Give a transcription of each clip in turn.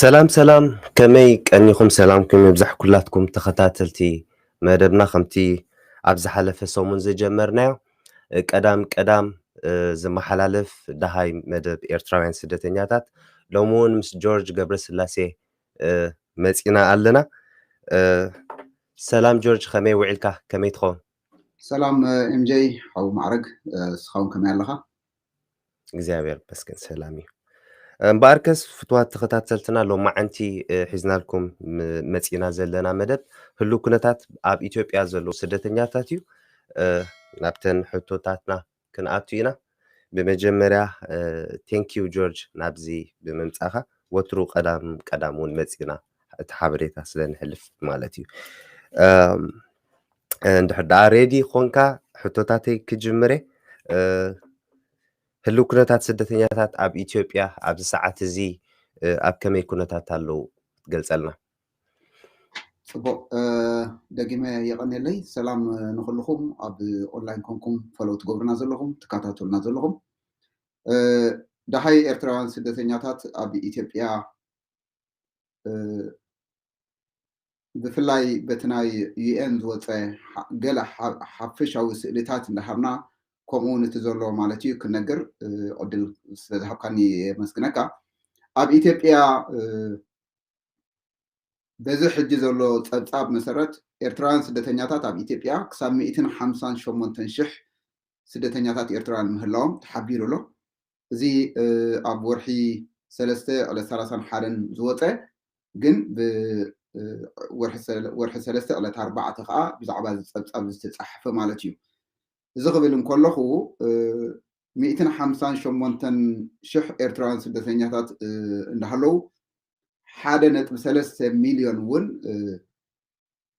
ሰላም ሰላም፣ ከመይ ቀኒኹም? ሰላምኩም ይብዛሕ ኩላትኩም ተኸታተልቲ መደብና። ከምቲ ኣብ ዝሓለፈ ሰሙን ዝጀመርናዮ፣ እ፣ ቀዳም ቀዳም፣ እ፣ ዝመሓላለፍ ደሃይ መደብ ኤርትራውያን ስደተኛታት፣ ሎሚ እውን ምስ ጆርጅ ገብረስላሴ፣ እ፣ መጺና ኣለና። እ፣ ሰላም ጆርጅ፣ ከመይ ውዒልካ? ከመይ ትኸውን? ሰላም፣ እ፣ ኤምጄ፣ ሓው ማዕረግ፣ እ፣ እስኻ እውን ከመይ ኣለኻ? እግዚኣብሔር ይመስገን ሰላም እዩ። እምበኣርከስ ፍትዋት ተኸታተልትና፣ ሎማዓንቲ፣ እ፣ ሒዝናልኩም ም-፣ መጺና ዘለና መደብ ህሉው ኩነታት ኣብ ኢትዮጵያ ዘለዉ ስደተኛታት እዩ። እ፣ ናብተን ሕቶታትና ክንኣቱ ኢና። ብመጀመርያ፣ እ፣ ቴንኪዩ ጆርጅ ናብዚ ብምምጻኻ። ወትሩ ቀዳም ቀዳም እውን መጺና እቲ ሓበሬታ ስለ ንሕልፍ ማለት እዩ። እም፣ እንድሕር ደኣ ሬዲ ኾንካ ሕቶታተይ ክጅምር እየ። እ፣ ህልው ኩነታት ስደተኛታት ኣብ ኢትዮጵያ ኣብዚ ሰዓት እዚ፣ እ፣ ኣብ ከመይ ኩነታት ኣለዉ ክትገልጸልና? ጽቡቕ፣ እ፣ ደጊመ የቐንየለይ። ሰላም፣ እ፣ ንኹልኹም ኣብ ኦንላይን ኮንኩም ፎሎው ትገብሩና ዘለኹም፣ ትከታተሉና ዘለኹም። እ፣ ደሃይ ኤርትራውያን ስደተኛታት ኣብ ኢትዮጵያ፣ እ፣ ብፍላይ በቲ ናይ ዩ ኤን ዝወጸ ሓ-፣ ገለ ሓ-፣ ሓፈሻዊ ስእልታት እንዳሃብና፣ ከምኡ እውን እቲ ዘሎ ማለት እዩ ክነግር፣ እ፣ ዕድል ስለ ዝሃብካኒ የመስግነካ። ኣብ ኢትዮጵያ፣ እ፣ በዚ ሕጂ ዘሎ ጸብጻብ መሰረት፣ ኤርትራውያን ስደተኛታት ኣብ ኢትዮጵያ ክሳብ ሚእትን ሓምሳን ሸሞንተን ሽሕ ስደተኛታት ኤርትራውያን ምህላዎም ተሓቢሩ ኣሎ። እዚ፣ እ፣ ኣብ ወርሒ ሰለስተ ዕለት ሰላሳን ሓደን ዝወጸ፣ ግን ብ-፣ እ፣ ወርሒ ሰለ-፣ ወርሒ ሰለስተ ዕለት ኣርባዕተ ከኣ ብዛዕባ እዚ ጸብጻብ ዝተጻሕፈ ማለት እዩ። እዚ ክብል እንከለኹ፣ እ፣ ሚእትን ሓምሳን ሸሞንተን ሽሕ ኤርትራውያን ስደተኛታት፣ እ፣ እንዳሃለዉ፣ ሓደ ነጥቢ ሰለስተ ሚልዮን እውን፣ እ፣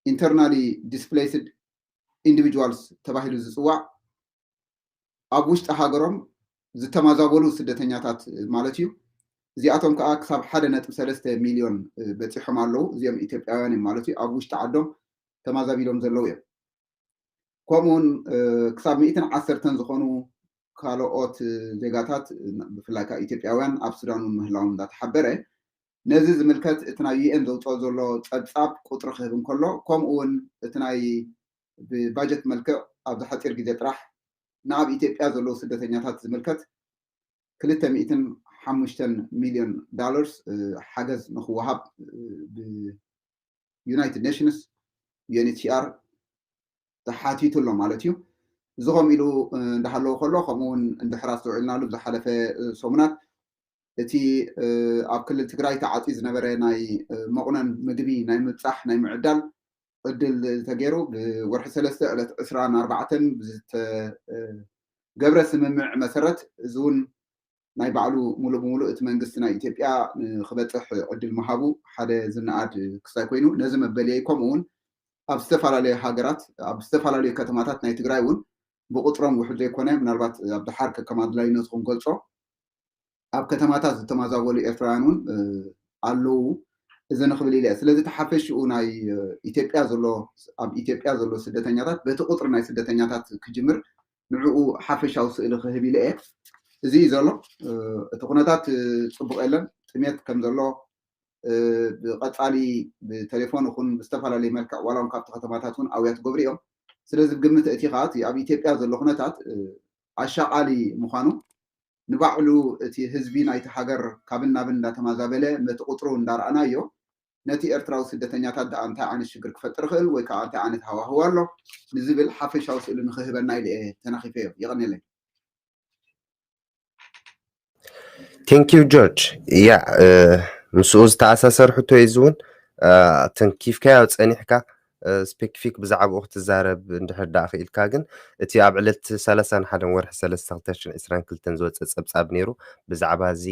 ኢንተርናሊ ዲስፕሌይስድ ኢንዲቪጁዋልስ ተባሂሉ ዝጽዋዕ፣ ኣብ ውሽጢ ሃገሮም ዝተማዛበሉ ስደተኛታት ማለት እዩ። እዚኣቶም ከኣ ክሳብ ሓደ ነጥቢ ሰለስተ ሚልዮን፣ እ፣ በጺሖም ኣለዉ። እዚኦም ኢትዮጵያውያን እዮም ማለት እዩ፣ ኣብ ውሽጢ ዓዶም ተማዛቢሎም ዘለዉ እዮም። ከምኡውን፣ እ፣ ክሳብ ሚእትን ዓሰርተን ዝኾኑ ካልኦት፣ እ፣ ዜጋታት፣ እ፣ ብፍላይ ከኣ ኢትዮጵያውያን ኣብ ሱዳን እውን ምህላዎም እንዳተሓበረ፣ ነዚ ዝምልከት እቲ ናይ ዩ ኤን ዘውጽኦ ዘሎ ጸብጻብ ቁጽሪ ክህብ እንከሎ፣ ከምኡ እውን እቲ ናይ ብባጀት መልክዕ ኣብዚ ሓጺር ግዜ ጥራሕ ንኣብ ኢትዮጵያ ዘለዉ ስደተኛታት ዝምልከት ክልተ ሚእትን ሓሙሽተን ሚልዮን ዳለርስ፣ እ፣ ሓገዝ ንኽወሃብ፣ እ፣ ብዩናይትድ ኔሽንስ፣ ዩ ኤን ኤች ሲ ኣር፣ ተሓቲቱ ኣሎ ማለት እዩ። እዚ ከምኡ ኢሉ፣ እ፣ እንዳሃለወ ከሎ፣ ከምኡ እውን እንድሕር ኣስተውዒልናሉ፣ ዝሓለፈ፣ እ፣ ሰሙናት እቲ፣ እ፣ ኣብ ክልል ትግራይ ተዓጽዩ ዝነበረ ናይ፣ እ፣ መቑነን ምግቢ ናይ ምብጻሕ፣ ናይ ምዕዳል ዕድል ተገይሩ፣ ብወርሒ ሰለስተ ዕለት ዕስራን ኣርባዕተን ብዝተገብረ ስምምዕ መሰረት፣ እዚ እውን ናይ ባዕሉ ሙሉእ ብሙሉእ እቲ መንግስቲ ናይ ኢትዮጵያ ንክበጽሕ ዕድል ምሃቡ ሓደ ዝነኣድ ክስታይ ኮይኑ፣ ነዚ መበልየይ ከምኡ እውን ኣብ ዝተፈላለዩ ሃገራት፣ ኣብ ዝተፈላለዩ ከተማታት ናይ ትግራይ እውን ብቁጽሮም ውሑድ ዘይኮነ፣ ምናልባት ኣብ ደሓር ከከም ኣድላይነቱ ክንገልጾ፣ ኣብ ከተማታት ዝተማዛበሉ ኤርትራውያን እውን፣ እ፣ ኣለዉ። እዚ ንክብል ኢለ እየ። ስለዚ እቲ ሓፈሽኡ ናይ፣ እ፣ ኢትዮጵያ ዘሎ፣ ኣብ ኢትዮጵያ ዘሎ ስደተኛታት በቲ ቁጽሪ ናይ ስደተኛታት ክጅምር፣ ንዕኡ ሓፈሻዊ ስእሊ ክህብ ኢለ እየ። እዚ እዩ ዘሎ። እ፣ እቲ ኩነታት፣ እ፣ ጽቡቕ የለን። ጥሜት ከም ዘሎ፣ እ፣ ብቐጻሊ ብቴሌፎን ይኹን ብዝተፈላለየ መልክዕ ዋላ እውን ካብቲ ከተማታት እውን ኣውያት ገብሩ እዮም። ስለዚ ብግምት እቲ ኸኣ እቲ ኣብ ኢትዮጵያ ዘሎ ኩነታት፣ እ፣ ኣሻቓሊ ምዃኑ፣ ንባዕሉ እቲ ህዝቢ ናይቲ ሃገር ካብን ናብን እንዳተማዛበለ ነቲ ቁጽሩ እንዳረኣናዮ፣ ነቲ ኤርትራዊ ስደተኛታት ደኣ እንታይ ዓይነት ሽግር ክፈጥር ይኽእል ወይ ከዓ እንታይ ዓይነት ሃዋህው ኣሎ ንዝብል ሓፈሻዊ ስእሊ ንኽህበና ኢለ እየ ተናኺፈዮ። የቐንየለይ። ቴንኪዩ ጆርጅ። ያ፣ እ፣ ምስኡ ዝተኣሳሰር ሕቶ እዩ። እዚ እውን፣ እ፣ ተንኪፍካዮ ጸኒሕካ፣ እ፣ ስፔሲፊክ ብዛዕባኡ ክትዛረብ እንድሕር ደኣ ክኢልካ፣ ግን እቲ ኣብ ዕለት ሰላሳን ሓደን ወርሒ ሰለስተ ክልተ ሽሕን ዕስራን ክልተን ዝወጸ ጸብጻብ ነይሩ። ብዛዕባ እዚ፣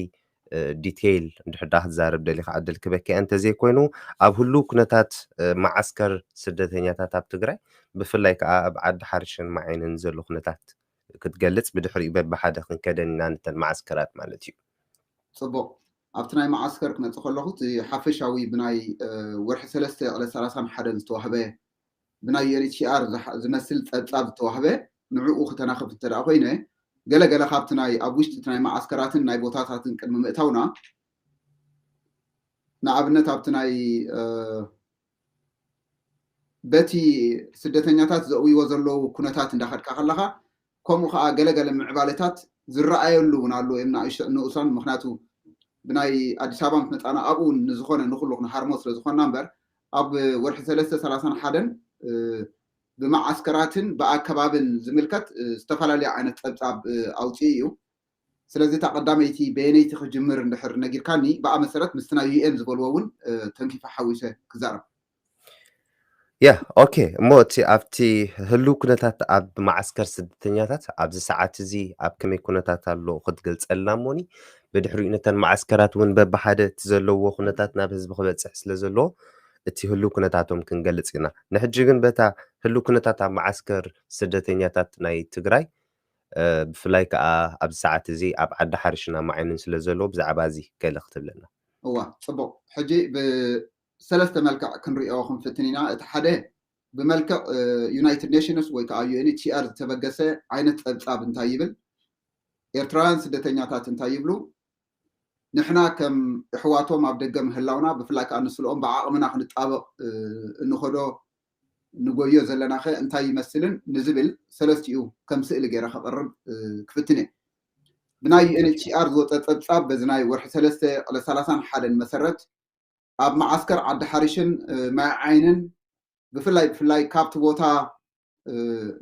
እ፣ ዲቴይል እንድሕር ደኣ ክትዛረብ ደሊኻ ዕድል ክበካ እየ። እንተዘይኮይኑ፣ ኣብ ህሉው ኩነታት፣ እ፣ መዓስከር ስደተኛታት ኣብ ትግራይ፣ ብፍላይ ከኣ ኣብ ዓዲ ሓርሽን ማዓይንን ዘሎ ኩነታት ክትገልጽ፣ ብድሕሪኡ በብሓደ ክንከደን ኢና፣ ነተን መዓስከራት ማለት እዩ። ጽቡቕ። ኣብቲ ናይ መዓስከር ክመጽእ ከለኹ፣ እቲ ሓፈሻዊ ብናይ፣ እ፣ ወርሒ ሰለስተ ዕለት ሰላሳን ሓደን ዝተዋህበ፣ ብናይ ዩ ኤን ኤች ሲ ኣር ዝሓ-፣ ዝመስል ጸብጻብ ዝተዋህበ፣ ንዕኡ ክተናኽፍ እንተ ደኣ ኮይነ፣ ገለ ገለ ካብቲ ናይ ኣብ ውሽጢ እቲ ናይ መዓስከራትን ናይ ቦታታትን ቅድሚ ምእታውና፣ ንኣብነት ኣብቲ ናይ በቲ ስደተኛታት ዘእውይዎ ዘለዉ ኩነታት እንዳኸድካ ከለኻ፣ ከምኡ ከዓ ገለገለ ምዕባለታት ዝረኣየሉ እውን ኣሎ። እዮም ንኡሳን፣ ምክንያቱ ብናይ ኣዲስ ኣበባ ምስ መፃና ኣብኡ እውን ንዝኾነ ንኩሉ ክንሃርሞ ስለ ዝኾንና እምበር፣ ኣብ ወርሒ ሰለስተ ሰላሳን ሓደን ብመዓስከራትን ብኣከባብን ዝምልከት ዝተፈላለየ ዓይነት ፀብፃብ ኣውፅኡ እዩ። ስለዚ እታ ቀዳመይቲ በየነይቲ ክጅምር እንድሕር ነጊርካኒ፣ ብኣ መሰረት ምስቲ ናይ ዩኤን ዝበልዎ እውን ተንኪፈ ሓዊሰ ክዛረብ። ያ ኦኬ። እሞ እቲ ኣብቲ ህልው ኩነታት ኣብ መዓስከር ስደተኛታት ኣብዚ ሰዓት እዚ ኣብ ከመይ ኩነታት ኣሎ ክትገልፀልና እሞኒ፣ ብድሕሪኡ ነተን መዓስከራት እውን በብሓደ እቲ ዘለዎ ኩነታት ናብ ህዝቢ ክበፅሕ ስለ ዘለዎ እቲ ህልው ኩነታቶም ክንገልፅ ኢና። ንሕጂ ግን በታ ህልው ኩነታት ኣብ መዓስከር ስደተኛታት ናይ ትግራይ ብፍላይ ከዓ ኣብዚ ሰዓት እዚ ኣብ ዓዲ ሓርሽን ኣብ ማዓይንን ስለ ዘሎ ብዛዕባ እዚ ገለ ክትብለና። እዋ ፅቡቅ። ሕጂ ብሰለስተ መልክዕ ክንሪኦ ክንፍትን ኢና። እቲ ሓደ ብመልክዕ ዩናይትድ ኔሽንስ ወይ ከዓ ዩኤንኤችሲኣር ዝተበገሰ ዓይነት ፀብፃብ እንታይ ይብል፣ ኤርትራውያን ስደተኛታት እንታይ ይብሉ፣ ንሕና ከም እሕዋቶም ኣብ ደገ ምህላውና ብፍላይ ከዓ ንስልኦም ብዓቕምና ክንጣበቕ እንኸዶ ንጎዮ ዘለና ከ እንታይ ይመስልን ንዝብል ሰለስቲኡ ከም ስእሊ ገይረ ከቕርብ ክፍትን እየ። ብናይ ዩኤንኤችሲኣር ዝወፀ ፀብፃብ በዚ ናይ ወርሒ ሰለስተ ዕለት ሰላሳን ሓደን መሰረት ኣብ መዓስከር ዓዲ ሓሪሽን ማይ ዓይንን ብፍላይ ብፍላይ ካብቲ ቦታ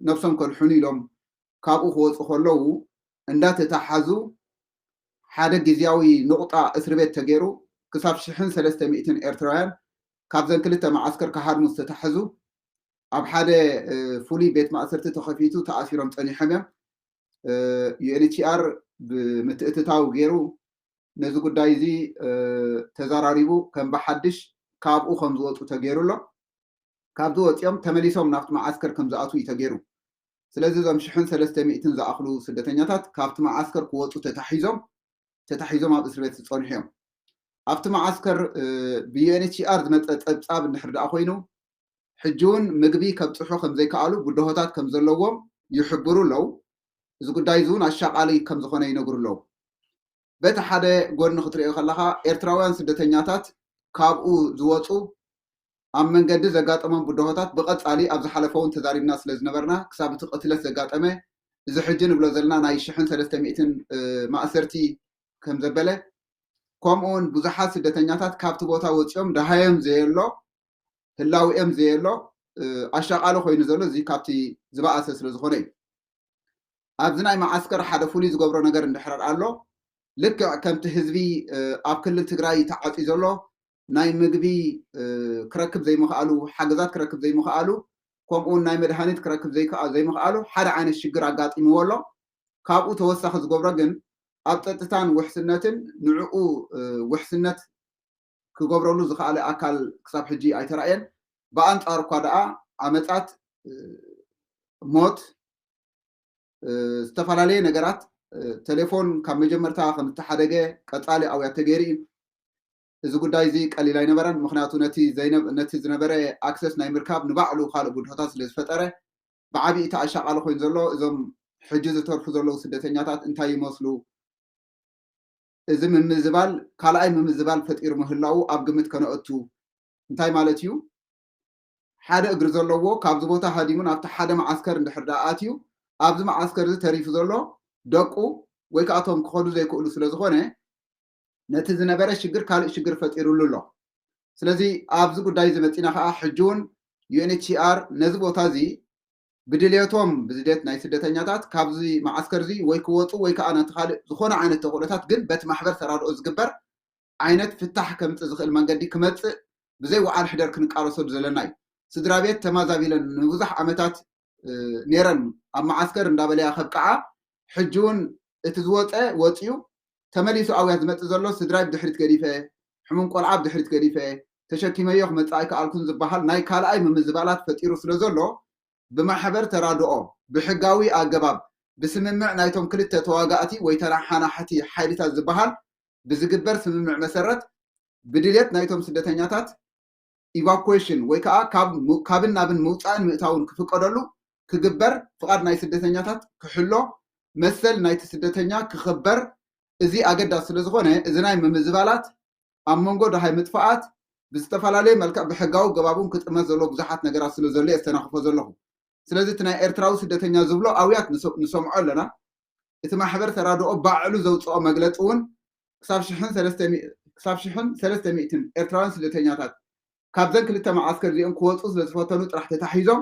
ነብሶም ከድሕኑ ኢሎም ካብኡ ክወፁ ከለዉ እንዳተታሓዙ ሓደ ግዝያዊ ንቑጣ እስሪ ቤት ተገይሩ ክሳብ ሽሕን ሰለስተ ሚእትን ኤርትራውያን ካብዘን ክልተ መዓስከር ክሃድሙ ዝተታሕዙ ኣብ ሓደ ፍሉይ ቤት ማእሰርቲ ተኸፊቱ ተኣሲሮም ፀኒሖም እዮም። ዩኤንኤችሲኣር ብምትእትታው ገይሩ ነዚ ጉዳይ እዚ ተዘራሪቡ ከም ብሓድሽ ካብኡ ከም ዝወፁ ተገይሩ ኣሎ። ካብዚ ወፂኦም ተመሊሶም ናብቲ መዓስከር ከም ዝኣትዉ እዩ ተገይሩ። ስለዚ እዞም ሽሕን ሰለስተ ሚእትን ዝኣኽሉ ስደተኛታት ካብቲ መዓስከር ክወፁ ተታሒዞም ተታሒዞም ኣብ እስር ቤት ዝፀንሑ እዮም። ኣብቲ መዓስከር ብዩኤንኤችሲኣር ዝመፀ ፀብፃብ እንድሕር ደኣ ኮይኑ ሕጂ እውን ምግቢ ከብፅሑ ከም ዘይከኣሉ ብድሆታት ከም ዘለዎም ይሕብሩ ኣለዉ። እዚ ጉዳይ እዚ እውን ኣሻቓሊ ከም ዝኾነ ይነግሩ ኣለዉ። በቲ ሓደ ጎኒ ክትሪኦ ከለኻ ኤርትራውያን ስደተኛታት ካብኡ ዝወፁ ኣብ መንገዲ ዘጋጠሞም ብድሆታት ብቐፃሊ ኣብ ዝሓለፈ እውን ተዛሪብና ስለ ዝነበርና ክሳብ እቲ ቅትለት ዘጋጠመ እዚ ሕጂ ንብሎ ዘለና ናይ ሽሕን ሰለስተ ሚእትን ማእሰርቲ ከም ዘበለ ከምኡ እውን ብዙሓት ስደተኛታት ካብቲ ቦታ ወፂኦም ደሃዮም ዘየሎ ህላዊኦም ዘየሎ ኣሻቓሊ ኮይኑ ዘሎ እዚ ካብቲ ዝበኣሰ ስለ ዝኾነ እዩ። ኣብዚ ናይ መዓስከር ሓደ ፍሉይ ዝገብሮ ነገር እንድሕር ኣሎ ልክዕ ከምቲ ህዝቢ ኣብ ክልል ትግራይ ተዓፅዩ ዘሎ ናይ ምግቢ ክረክብ ዘይምኽኣሉ ሓገዛት ክረክብ ዘይምኽኣሉ ከምኡ እውን ናይ መድሃኒት ክረክብ ዘይምኽኣሉ ሓደ ዓይነት ሽግር ኣጋጢምዎ ኣሎ። ካብኡ ተወሳኺ ዝገብሮ ግን ኣብ ፀጥታን ውሕስነትን ንዕኡ ውሕስነት ክገብረሉ ዝኸኣለ ኣካል ክሳብ ሕጂ ኣይተራእየን። ብኣንፃር እኳ ደኣ ዓመፃት ሞት ዝተፈላለየ ነገራት ቴሌፎን ካብ መጀመርታ ከም ዝተሓደገ ቀፃሊ ኣውያት ተገይሩ እዩ። እዚ ጉዳይ እዚ ቀሊል ኣይነበረን። ምክንያቱ ነቲ ዝነበረ ኣክሰስ ናይ ምርካብ ንባዕሉ ካልእ ብድሆታት ስለ ዝፈጠረ ብዓብዪ እቲ ኣሻቓሊ ኮይኑ ዘሎ እዞም ሕጂ ዝተርፉ ዘለዉ ስደተኛታት እንታይ ይመስሉ? እዚ ምምዝባል ካልኣይ ምምዝባል ፈጢሩ ምህላዉ ኣብ ግምት ከነእቱ እንታይ ማለት እዩ? ሓደ እግሪ ዘለዎ ካብዚ ቦታ ሃዲሙ ናብቲ ሓደ መዓስከር እንድሕር ደኣ ኣትዩ ኣብዚ መዓስከር እዚ ተሪፉ ዘሎ ደቁ ወይ ከዓ እቶም ክኸዱ ዘይክእሉ ስለ ዝኾነ ነቲ ዝነበረ ሽግር ካልእ ሽግር ፈጢሩሉ ኣሎ። ስለዚ ኣብዚ ጉዳይ እዚ መፂና ከዓ ሕጂ እውን ዩኤንኤችሲኣር ነዚ ቦታ እዚ ብድልየቶም ብዝደት ናይ ስደተኛታት ካብዚ መዓስከር እዚ ወይ ክወፁ ወይ ከዓ ነቲ ካልእ ዝኾነ ዓይነት ተኽእሎታት ግን በቲ ማሕበር ተራድኦ ዝግበር ዓይነት ፍታሕ ከምፅእ ዝኽእል መንገዲ ክመፅእ ብዘይ ወዓል ሕደር ክንቃለሰሉ ዘለና እዩ። ስድራ ቤት ተማዛቢለን ንብዙሕ ዓመታት ነይረን ኣብ መዓስከር እንዳበለያ ከብቅዓ ሕጂ እውን እቲ ዝወፀ ወፂኡ ተመሊሱ ኣብያ ዝመፅእ ዘሎ ስድራይ ብድሕሪት ገዲፈ ሕሙም ቆልዓ ብድሕሪት ገዲፈ ተሸኪመዮ ክመፅእ ኣይከኣልኩን ዝበሃል ናይ ካልኣይ ምምዝባላት ፈጢሩ ስለ ዘሎ ብማሕበር ተራድኦ ብሕጋዊ ኣገባብ ብስምምዕ ናይቶም ክልተ ተዋጋእቲ ወይ ተናሓናሕቲ ሓይልታት ዝበሃል ብዝግበር ስምምዕ መሰረት ብድልየት ናይቶም ስደተኛታት ኢቫኩዌሽን ወይ ከዓ ካብን ናብን ምውፃእን ምእታውን ክፍቀደሉ ክግበር ፍቓድ ናይ ስደተኛታት ክሕሎ መሰል ናይቲ ስደተኛ ክኽበር እዚ ኣገዳሲ ስለ ዝኾነ እዚ ናይ ምምዝባላት ኣብ መንጎ ደሃይ ምጥፋኣት ብዝተፈላለየ መልክዕ ብሕጋዊ ገባብ እውን ክጥመት ዘለዎ ብዙሓት ነገራት ስለ ዘሎ እየ ዝተናኽፎ ዘለኹ። ስለዚ እቲ ናይ ኤርትራዊ ስደተኛ ዝብሎ ኣውያት ንሰምዖ ኣለና። እቲ ማሕበር ተራድኦ ባዕሉ ዘውፅኦ መግለፂ እውን ክሳብ ሽሕን ሰለስተ ሚእትን ኤርትራውያን ስደተኛታት ካብዘን ክልተ መዓስከር እዚኦም ክወፁ ስለ ዝፈተኑ ጥራሕ ተታሒዞም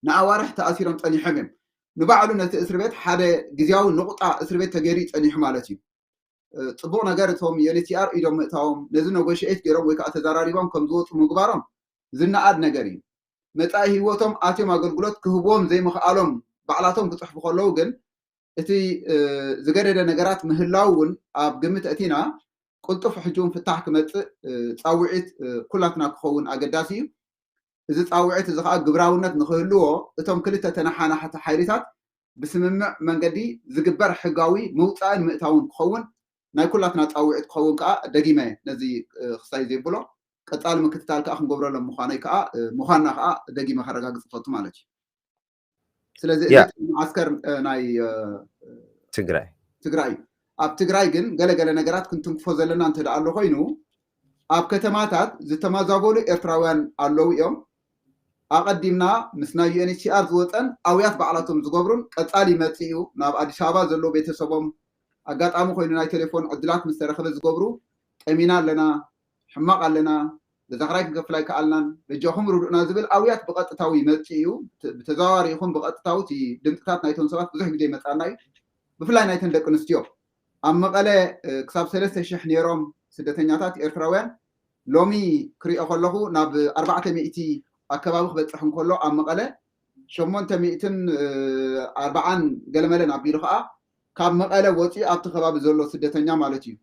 ንኣዋርሕ ተኣሲሮም ፀኒሖም እዮም። ንባዕሉ ነቲ እስር ቤት ሓደ ግዜያዊ ንቑጣ እስር ቤት ተገይሩ እዩ ፀኒሑ ማለት እዩ። ፅቡቕ ነገር እቶም ዩኤንኤችሲኣር ኢዶም ምእታዎም ነዚ ነጎሽኤት ገይሮም ወይ ከዓ ተዘራሪቦም ከም ዝወፁ ምግባሮም ዝነኣድ ነገር እዩ። መፃኢ ህይወቶም ኣትዮም ኣገልግሎት ክህብዎም ዘይምኽኣሎም ባዕላቶም ክፅሕፉ ከለዉ ግን እቲ ዝገደደ ነገራት ምህላው እውን ኣብ ግምት እቲና ቅልጡፍ ሕጂ እውን ፍታሕ ክመፅእ ፃውዒት ኩላትና ክኸውን ኣገዳሲ እዩ። እዚ ፃውዒት እዚ ከዓ ግብራውነት ንክህልዎ እቶም ክልተ ተነሓናሕቲ ሓይልታት ብስምምዕ መንገዲ ዝግበር ሕጋዊ ምውፃእን ምእታውን ክኸውን ናይ ኩላትና ፃውዒት ክኸውን ከዓ ደጊመ ነዚ ክሳይ ዘይብሎ ቀፃሊ ምክትታል ከዓ ክንገብረሎም ምኳነይ ከዓ ምኳንና ከዓ ደጊመ ከረጋግፅ ፈቱ ማለት እዩ። ስለዚ እዚ መዓስከር ናይ ትግራይ ትግራይ እዩ። ኣብ ትግራይ ግን ገለገለ ነገራት ክንትንክፎ ዘለና እንተ ኣሎ ኮይኑ ኣብ ከተማታት ዝተመዛበሉ ኤርትራውያን ኣለዉ እዮም። ኣቐዲምና ምስ ናይ ዩኤንኤችሲኣር ዝወፀን ኣውያት ባዕላቶም ዝገብሩን ቀፃሊ ይመፅእ እዩ። ናብ ኣዲስ ኣበባ ዘለዉ ቤተሰቦም ኣጋጣሚ ኮይኑ ናይ ቴሌፎን ዕድላት ምስ ተረኸበ ዝገብሩ ጠሚና ኣለና፣ ሕማቕ ኣለና፣ ገዛ ክራይ ክንከፍል ኣይከኣልናን፣ በጃኹም ርድኡና ዝብል ኣውያት ብቐጥታዊ ይመፅእ እዩ። ብተዘዋዋሪ ይኹን ብቐጥታዊ እቲ ድምፅታት ናይቶም ሰባት ብዙሕ ግዜ ይመፅኣና እዩ። ብፍላይ ናይተን ደቂ ኣንስትዮ ኣብ መቐለ ክሳብ ሰለስተ ሽሕ ነይሮም ስደተኛታት ኤርትራውያን ሎሚ ክሪኦ ከለኹ ናብ ኣርባዕተ ሚእቲ ኣከባቢ ክበፅሕ እንከሎ ኣብ መቐለ ሸሞንተ ሚእትን ኣርባዓን ገለመለን ኣቢሉ ከዓ ካብ መቐለ ወፂኡ ኣብቲ ከባቢ ዘሎ ስደተኛ ማለት እዩ።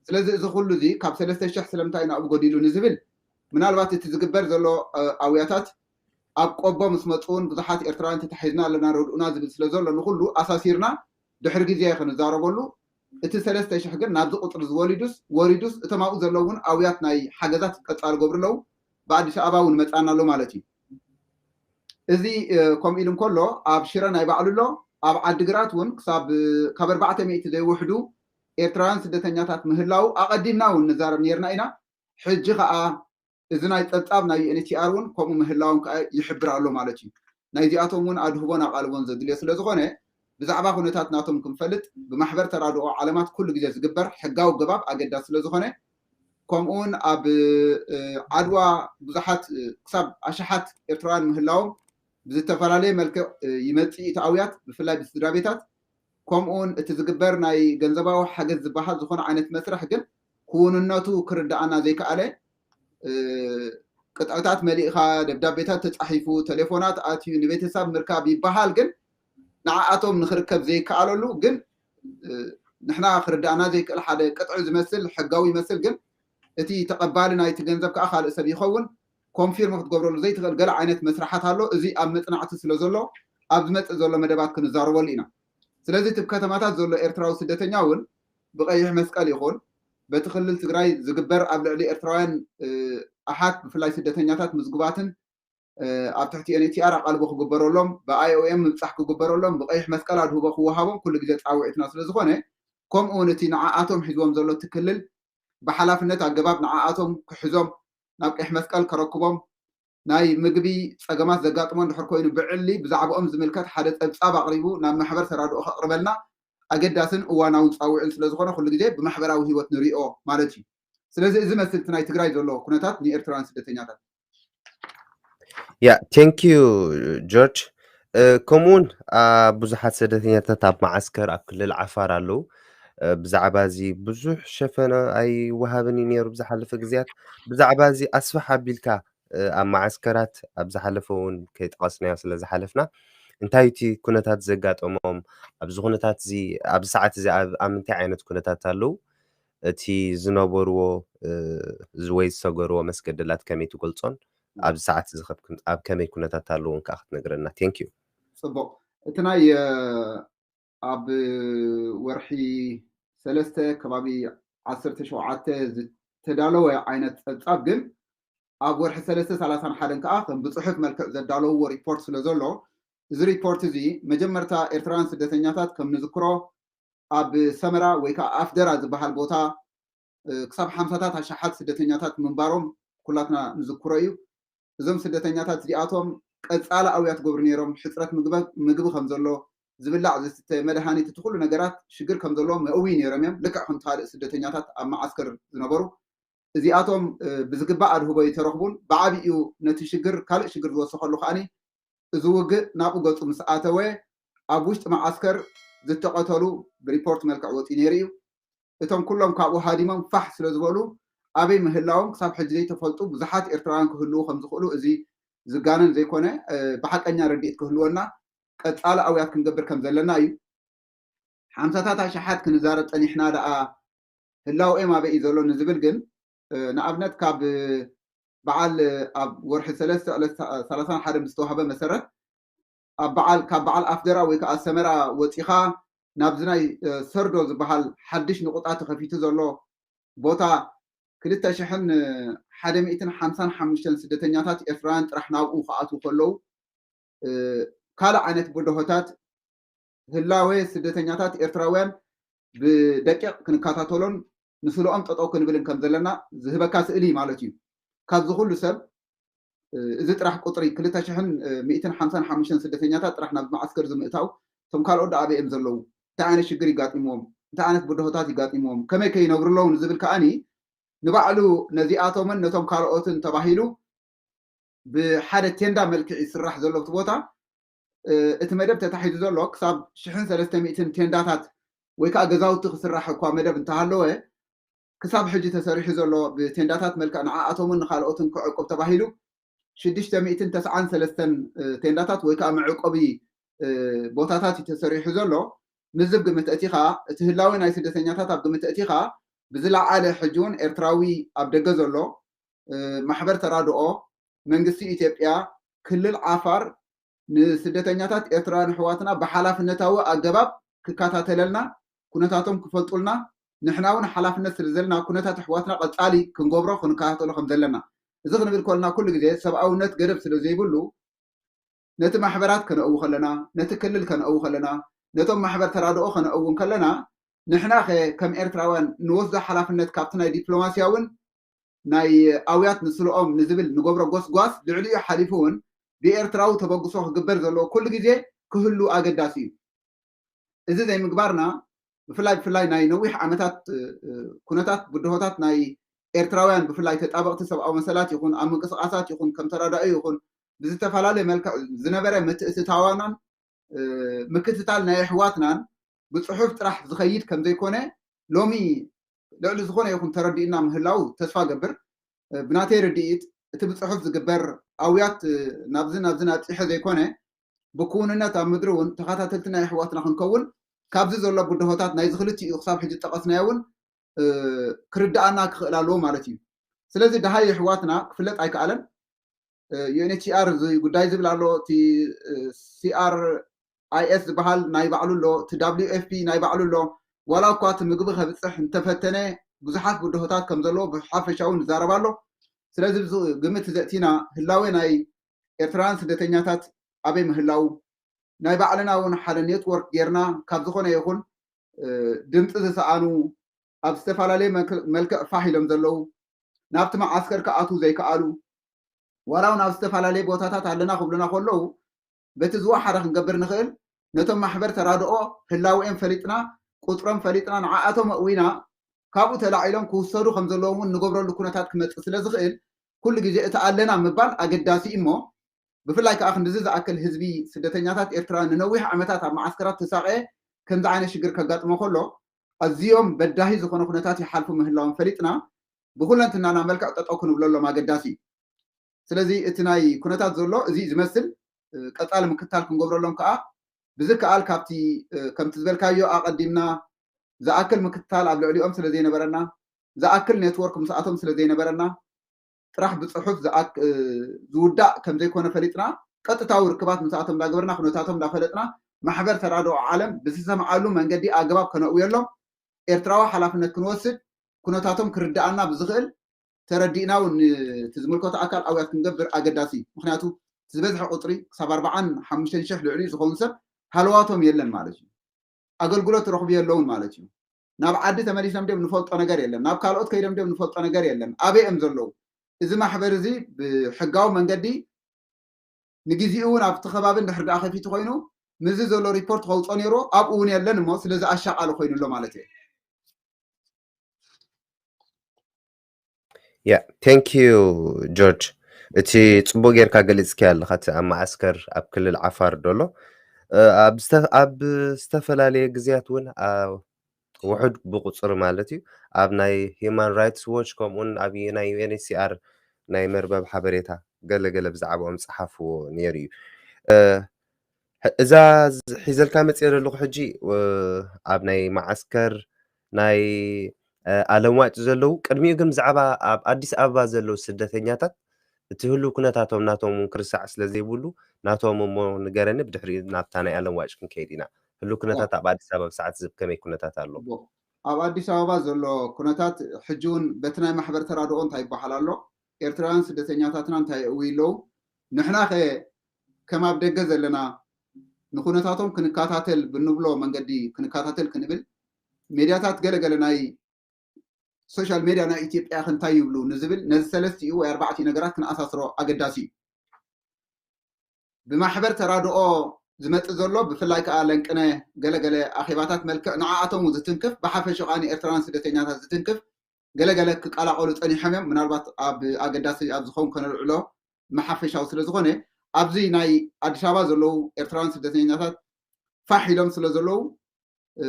ስለዚ እዚ ኩሉ እዚ ካብ ሰለስተ ሽሕ ስለምንታይ ናብኡ ጎዲሉ ንዝብል ምናልባት እቲ ዝግበር ዘሎ ኣውያታት ኣብ ቆቦ ምስ መፁ እውን ብዙሓት ኤርትራውያን ተታሒዝና ኣለና ረድኡና ዝብል ስለ ዘሎ ንኩሉ ኣሳሲርና ድሕሪ ግዜ ክንዛረበሉ እቲ ሰለስተ ሽሕ ግን ናብዚ ቁፅሪ ዝወሊዱስ ወሪዱስ እቶም ኣብኡ ዘለዉ እውን ኣውያት ናይ ሓገዛት ቀፃሊ ገብሩ ኣለዉ። ብኣዲስ ኣበባ እውን መፃና ኣሎ ማለት እዩ። እዚ ከምኡ ኢሉ እንከሎ ኣብ ሽረ ናይ ባዕሉ ኣሎ። ኣብ ዓዲግራት እውን ክሳብ ካብ ኣርባዕተ ሚእቲ ዘይውሕዱ ኤርትራውያን ስደተኛታት ምህላው ኣቐዲምና እውን ንዛረብ ነርና ኢና። ሕጂ ከዓ እዚ ናይ ፀብፃብ ናይ ዩኤንኤችሲኣር እውን ከምኡ ምህላዎም ከዓ ይሕብር ኣሎ ማለት እዩ። ናይዚኣቶም እውን ኣድህቦን ኣቓልቦን ዘድልዮ ስለ ዝኾነ ብዛዕባ ኩነታት ናቶም ክንፈልጥ ብማሕበር ተራድኦ ዓለማት ኩሉ ግዜ ዝግበር ሕጋዊ ገባብ ኣገዳሲ ስለ ዝኾነ ከምኡውን ኣብ ዓድዋ ብዙሓት ክሳብ ኣሽሓት ኤርትራውያን ምህላዎም ብዝተፈላለየ መልክዕ ይመፅእ እቲ ኣውያት ብፍላይ ብስድራ ቤታት ከምኡውን እቲ ዝግበር ናይ ገንዘባዊ ሓገዝ ዝበሃል ዝኾነ ዓይነት መስርሕ ግን ክውንነቱ ክርዳኣና ዘይከኣለ ቅጥዕታት መሊእኻ ደብዳቤታት ተፃሒፉ ቴሌፎናት ኣትዩ ንቤተሰብ ምርካብ ይበሃል ግን ንዓኣቶም ንክርከብ ዘይከኣለሉ ግን ንሕና ክርዳእና ዘይክእል ሓደ ቅጥዒ ዝመስል ሕጋዊ ይመስል ግን እቲ ተቐባሊ ናይቲ ገንዘብ ከዓ ካልእ ሰብ ይኸውን ኮንፊርም ክትገብረሉ ዘይትኽእል ገለ ዓይነት መስርሓት ኣሎ። እዚ ኣብ መፅናዕቲ ስለ ዘሎ ኣብ ዝመፅእ ዘሎ መደባት ክንዛረበሉ ኢና። ስለዚ እቲ ከተማታት ዘሎ ኤርትራዊ ስደተኛ እውን ብቀይሕ መስቀል ይኹን በቲ ክልል ትግራይ ዝግበር ኣብ ልዕሊ ኤርትራውያን ኣሓት ብፍላይ ስደተኛታት ምዝጉባትን ኣብ ትሕቲ ኤንኤችሲኣር ኣቓልቦ ክግበረሎም ብኣይኦኤም ምብፃሕ ክግበረሎም ብቀይሕ መስቀል ኣድህቦ ክወሃቦም ኩሉ ግዜ ፃውዒትና ስለ ዝኾነ ከምኡ እውን እቲ ንዓኣቶም ሒዝዎም ዘሎ እቲ ክልል ብሓላፍነት ኣገባብ ንዓኣቶም ክሕዞም ናብ ቀይሕ መስቀል ከረክቦም ናይ ምግቢ ፀገማት ዘጋጥሞ እንድሕር ኮይኑ ብዕሊ ብዛዕባኦም ዝምልከት ሓደ ፀብፃብ ኣቕሪቡ ናብ ማሕበር ተራድኦ ከቕርበልና ኣገዳስን እዋናውን ፃውዒን ስለዝኾነ ኩሉ ግዜ ብማሕበራዊ ህይወት ንሪኦ ማለት እዩ። ስለዚ እዚ መስልቲ ናይ ትግራይ ዘሎ ኩነታት ንኤርትራውያን ስደተኛታት ያ ቴንክ ዩ ጆርጅ። ከምኡውን ብዙሓት ስደተኛታት ኣብ መዓስከር ኣብ ክልል ዓፋር ኣለዉ። ብዛዕባ እዚ ብዙሕ ሸፈነ ኣይወሃብን እዩ ነይሩ ብዝሓለፈ ግዜያት። ብዛዕባ እዚ ኣስፍሕ ኣቢልካ ኣብ መዓስከራት ኣብ ዝሓለፈ እውን ከይጠቐስናዮ ስለ ዝሓለፍና እንታይ እቲ ኩነታት ዘጋጠሞም ኣብዚ ኩነታት እዚ ኣብዚ ሰዓት እዚ ኣብ ምንታይ ዓይነት ኩነታት ኣለዉ እቲ ዝነበርዎ ወይ ዝሰገርዎ መስገደላት ከመይ ትገልጾን ኣብዚ ሰዓት እዚ ኣብ ከመይ ኩነታት ኣለዉ ከዓ ክትነግረና ቴንክ ዩ ፅቡቅ እቲ ናይ ኣብ ወርሒ ሰለስተ ከባቢ ዓሰርተ ሸውዓተ ዝተዳለወ ዓይነት ፀብፃብ ግን ኣብ ወርሒ ሰለስተ ሰላሳን ሓደን ከዓ ከም ብፅሑፍ መልክዕ ዘዳለውዎ ሪፖርት ስለ ዘሎ እዚ ሪፖርት እዚ መጀመርታ ኤርትራውያን ስደተኛታት ከም ንዝክሮ ኣብ ሰመራ ወይ ከዓ ኣፍደራ ዝበሃል ቦታ ክሳብ ሓምሳታት ኣሽሓት ስደተኛታት ምንባሮም ኩላትና ንዝክሮ እዩ። እዞም ስደተኛታት እዚኣቶም ቀጻሊ ኣውያት ገብሩ ነይሮም። ሕፅረት ምግቢ ከም ዘሎ፣ ዝብላዕ ዝስተ፣ መድሃኒት፣ እቲ ኩሉ ነገራት ሽግር ከም ዘለዎም የእውዩ ነይሮም እዮም። ልክዕ ከምቲ ካልእ ስደተኛታት ኣብ መዓስከር ዝነበሩ እዚኣቶም ብዝግባእ ኣድህቦ ይተረኽቡን ብዓብኡ ነቲ ሽግር ካልእ ሽግር ዝወሰኸሉ ከዓኒ እዚ ውግእ ናብኡ ገፁ ምስ ኣተወ ኣብ ውሽጢ መዓስከር ዝተቐተሉ ብሪፖርት መልክዕ ወፂኡ ነይሩ እዩ። እቶም ኩሎም ካብኡ ሃዲሞም ፋሕ ስለ ዝበሉ ኣበይ ምህላዎም ክሳብ ሕጂ ዘይተፈልጡ ብዙሓት ኤርትራውያን ክህልዉ ከም ዝኽእሉ እዚ ዝጋነን ዘይኮነ ብሓቀኛ ረድኢት ክህልወና ቀፃሊ ኣውያት ክንገብር ከም ዘለና እዩ። ሓምሳታት ኣሽሓት ክንዛረብ ፀኒሕና ደኣ ህላውኦም ኣበይ እዩ ዘሎ ንዝብል ግን ንኣብነት ካብ በዓል ኣብ ወርሒ ሰለስተ ዕለት ሰላሳን ሓደ ብዝተዋህበ መሰረት ኣብ በዓል ካብ በዓል ኣፍደራ ወይ ከዓ ሰመራ ወፂኻ ናብዚ ናይ ሰርዶ ዝበሃል ሓድሽ ንቁጣ ተኸፊቱ ዘሎ ቦታ ክልተ ሽሕን ሓደ ሚእትን ሓምሳን ሓሙሽተን ስደተኛታት ኤርትራውያን ጥራሕ ናብኡ ክኣትዉ ከለዉ ካልእ ዓይነት ብድሆታት ህላወ ስደተኛታት ኤርትራውያን ብደቂቕ ክንከታተሎን ንስለኦም ጠጠው ክንብልን ከም ዘለና ዝህበካ ስእሊ እዩ ማለት እዩ። ካብዚ ኩሉ ሰብ እዚ ጥራሕ ቁፅሪ ክልተ ሽሕን ሚእትን ሓምሳን ሓሙሽተን ስደተኛታት ጥራሕ ናብ መዓስከር ዝምእታው እቶም ካልኦት ደኣ ኣበይ እዮም ዘለዉ? እንታይ ዓይነት ሽግር ይጋጢምዎም? እንታይ ዓይነት ብድሆታት ይጋጢምዎም? ከመይ ከ ይነብሩ ኣለዉ ንዝብል ከዓኒ ንባዕሉ ነዚኣቶምን ነቶም ካልኦትን ተባሂሉ ብሓደ ቴንዳ መልክዕ ይስራሕ ዘሎ እቲ ቦታ። እቲ መደብ ተታሒዙ ዘሎ ክሳብ ሽሕን ሰለስተ ሚእትን ቴንዳታት ወይ ከዓ ገዛውቲ ክስራሕ እኳ መደብ እንተሃለወ ክሳብ ሕጂ ተሰሪሑ ዘሎ ብቴንዳታት መልክዕ ንዓኣቶምን ንካልኦትን ክዕቁብ ተባሂሉ ሽዱሽተ ሚእትን ተስዓን ሰለስተን ቴንዳታት ወይ ከዓ መዕቆቢ ቦታታት እዩ ተሰሪሑ ዘሎ። ምስዚ ግምት እቲኻ እቲ ህላዊ ናይ ስደተኛታት ኣብ ግምት እቲኻ ብዝለዓለ ሕጂ እውን ኤርትራዊ ኣብ ደገ ዘሎ ማሕበር ተራድኦ መንግስቲ ኢትዮጵያ ክልል ዓፋር ንስደተኛታት ኤርትራውያን ኣሕዋትና ብሓላፍነታዊ ኣገባብ ክከታተለልና ኩነታቶም ክፈልጡልና ንሕና እውን ሓላፍነት ስለ ዘለና ኩነታት ኣሕዋትና ቀፃሊ ክንገብሮ ክንከታተሎ ከም ዘለና እዚ ክንብል ከለና ኩሉ ግዜ ሰብኣውነት ገደብ ስለ ዘይብሉ ነቲ ማሕበራት ከነእው ከለና ነቲ ክልል ከነእው ከለና ነቶም ማሕበር ተራድኦ ከነእው ከለና ንሕና ከ ከም ኤርትራውያን ንወስዶ ሓላፍነት ካብቲ ናይ ዲፕሎማስያውን ናይ ኣውያት ንስልኦም ንዝብል ንገብሮ ጎስጓስ ልዕሊኡ ሓሊፉ እውን ብኤርትራዊ ተበግሶ ክግበር ዘለዎ ኩሉ ግዜ ክህሉ ኣገዳሲ እዩ። እዚ ዘይምግባርና ብፍላይ ብፍላይ ናይ ነዊሕ ዓመታት ኩነታት ብድሆታት ናይ ኤርትራውያን ብፍላይ ተጣበቕቲ ሰብኣዊ መሰላት ይኹን ኣብ ምንቅስቃሳት ይኹን ከም ተራዳኢ ይኹን ብዝተፈላለየ መልክዕ ዝነበረ ምትእትታዋናን ምክትታል ናይ ኣሕዋትናን ብፅሑፍ ጥራሕ ዝኸይድ ከም ዘይኮነ ሎሚ ልዕሊ ዝኾነ ይኹን ተረዲእና ምህላው ተስፋ ገብር። ብናተይ ርድኢት እቲ ብፅሑፍ ዝግበር ኣውያት ናብዚ ናብዚ ናብፂሐ ዘይኮነ ብክውንነት ኣብ ምድሪ እውን ተኸታተልቲ ናይ ኣሕዋትና ክንከውን ካብዚ ዘሎ ብድሆታት ናይዚ ክልቲኡ ክሳብ ሕጂ ዝጠቐስናዮ እውን ክርድኣና ክኽእል ኣለዎ ማለት እዩ። ስለዚ ደሃይ ኣሕዋትና ክፍለጥ ኣይከኣለን። ዩኤንኤችሲኣር እዚ ጉዳይ ዝብል ኣሎ፣ እቲ ሲኣር ኣይኤስ ዝበሃል ናይ ባዕሉ ኣሎ፣ እቲ ዳብሊዩ ኤፍ ፒ ናይ ባዕሉ ኣሎ። ዋላ እኳ እቲ ምግቢ ከብፅሕ እንተፈተነ ብዙሓት ብድሆታት ከም ዘለዎ ብሓፈሻ እውን ይዛረብ ኣሎ። ስለዚ እዚ ግምት ዘእቲና ህላዌ ናይ ኤርትራውያን ስደተኛታት ኣበይ ምህላው ናይ ባዕልና እውን ሓደ ኔትወርክ ጌርና ካብ ዝኾነ ይኹን ድምፂ ዝሰኣኑ ኣብ ዝተፈላለየ መልክዕ ፋሕ ኢሎም ዘለዉ ናብቲ መዓስከር ክኣትዉ ዘይከኣሉ ዋላ እውን ኣብ ዝተፈላለየ ቦታታት ኣለና ክብሉና ከለዉ በቲ ዝወሓደ ክንገብር ንኽእል ነቶም ማሕበር ተራድኦ ህላውኤም ፈሊጥና ቁፅሮም ፈሊጥና ንዓኣቶም ኣእዊና ካብኡ ተላዒሎም ክውሰዱ ከም ዘለዎም እውን ንገብረሉ ኩነታት ክመፅእ ስለ ዝኽእል ኩሉ ግዜ እቲ ኣለና ምባል ኣገዳሲ እዩ እሞ ብፍላይ ከዓ ክንድዚ ዝኣክል ህዝቢ ስደተኛታት ኤርትራ ንነዊሕ ዓመታት ኣብ መዓስከራት ተሳቀየ ከምዚ ዓይነት ሽግር ከጋጥሞ ከሎ ኣዝዮም በዳሂ ዝኾነ ኩነታት ይሓልፉ ምህላዎም ፈሊጥና ብኩለንትናና መልክዕ ጠጠው ክንብለሎም ኣገዳሲ እዩ። ስለዚ እቲ ናይ ኩነታት ዘሎ እዚ ዝመስል ቀፃሊ ምክትታል ክንገብረሎም ከዓ ብዝከኣል ካብቲ ከምቲ ዝበልካዮ ኣቐዲምና ዝኣክል ምክትታል ኣብ ልዕሊኦም ስለ ዘይነበረና ዝኣክል ኔትወርክ ምስኣቶም ስለ ዘይነበረና ጥራሕ ብፅሑፍ ዝውዳእ ከም ዘይኮነ ፈሊጥና ቀጥታዊ ርክባት ምስኣቶም እንዳገበርና ኩነታቶም እንዳፈለጥና ማሕበር ተራድኦ ዓለም ብዝሰምዓሉ መንገዲ ኣገባብ ከነእውየሎም ኤርትራዊ ሓላፍነት ክንወስድ ኩነታቶም ክርድኣና ብዝኽእል ተረዲእና እውን እቲ ዝምልከቶ ኣካል ኣውያት ክንገብር ኣገዳሲ እዩ። ምክንያቱ እቲ ዝበዝሐ ቁፅሪ ክሳብ ኣርባዓን ሓሙሽተን ሽሕ ልዕሊኡ ዝኸውን ሰብ ሃለዋቶም የለን ማለት እዩ። ኣገልግሎት ረኽቡ የለውን ማለት እዩ። ናብ ዓዲ ተመሊሶም ድዮም ንፈልጦ ነገር የለን። ናብ ካልኦት ከይዶም ድዮም ንፈልጦ ነገር የለን። ኣበይ እዮም ዘለዉ? እዚ ማሕበር እዚ ብሕጋዊ መንገዲ ንግዜኡ እውን ኣብቲ ከባቢ እንድሕር ደኣ ከፊቱ ኮይኑ ምስዚ ዘሎ ሪፖርት ከውፅኦ ነይሩ፣ ኣብኡ እውን የለን እሞ ስለዚ ኣሻቓሊ ኮይኑ ኣሎ ማለት እዩ። Yeah, thank you, ጆርጅ። እቲ ጽቡቅ ጌርካ ገሊጽክዮ ኣለኻ፣ እቲ ኣብ መዓስከር ኣብ ክልል ዓፋር ደሎ። እ፣ ኣብ ዝተ-፣ ኣብ ዝተፈላለየ ግዜያት እውን፣ ኣ፣ ውሑድ ብቁጽሪ ማለት እዩ፣ ኣብ ናይ ሂዩማን ራይትስ ዎች ከምኡውን ኣብ ናይ ዩ ኤን ኤች ሲ ኣር ናይ መርበብ ሓበሬታ ገለ ገለ ብዛዕባኦም ጸሓፍዎ ነይሩ እዩ። እ፣ ሕ-፣ እዛ ዝ-፣ ሒዘልካ መጽየ ዘለኹ ሕጂ፣ እ፣ ኣብ ናይ መዓስከር ናይ፣ እ፣ ኣለምዋጭ ዘለዉ፣ ቅድሚኡ ግን ብዛዕባ ኣብ ኣዲስ ኣበባ ዘለዉ ስደተኛታት እቲ ህሉው ኩነታቶም ናቶም እውን ክርስዕ ስለ ዘይብሉ፣ ናቶም እሞ ንገረኒ፣ ብድሕሪኡ ናብታ ናይ ኣለምዋጭ ክንከይድ ኢና። ህሉው ኩነታት ኣብ ኣዲስ ኣበባ ብሰዓት እዚ ከመይ ኩነታት ኣሎ? እቦ፣ ኣብ ኣዲስ ኣበባ ዘሎ ኩነታት ሕጂ እውን በቲ ናይ ማሕበር ተራድኦ እንታይ ይበሃል ኣሎ? ኤርትራውያን ስደተኛታትና እንታይ የእውዩ ኣለዉ? ንሕና ኸ ከም ኣብ ደገ ዘለና ንኩነታቶም ክንከታተል ብንብሎ መንገዲ ክንከታተል ክንብል፣ ሜድያታት ገለ ገለ ናይ ሶሻል ሜድያ ናይ ኢትዮጵያ ኸ እንታይ ይብሉ ንዝብል፣ ነዚ ሰለስቲኡ ወይ ኣርባዕቲኡ ነገራት ክንኣሳስሮ ኣገዳሲ እዩ። ብማሕበር ተራድኦ ዝመጽእ ዘሎ፣ ብፍላይ ከኣ ለንቅነ ገለ ገለ ኣኼባታት መልክዕ ንዓኣቶም ዝትንክፍ፣ ብሓፈሻ ከኣ ንኤርትራውያን ስደተኛታት ዝትንክፍ ገለ ገለ ክቀላቐሉ ጸኒሖም እዮም። ምናልባት ኣብ ኣገዳሲ ኣብ ዝኸውን ከነልዕሎ መሓፈሻዊ ስለ ዝኾነ፣ ኣብዚ ናይ ኣዲስ ኣበባ ዘለዉ ኤርትራውያን ስደተኛታት ፋሕ ኢሎም ስለ ዘለዉ፣ እ፣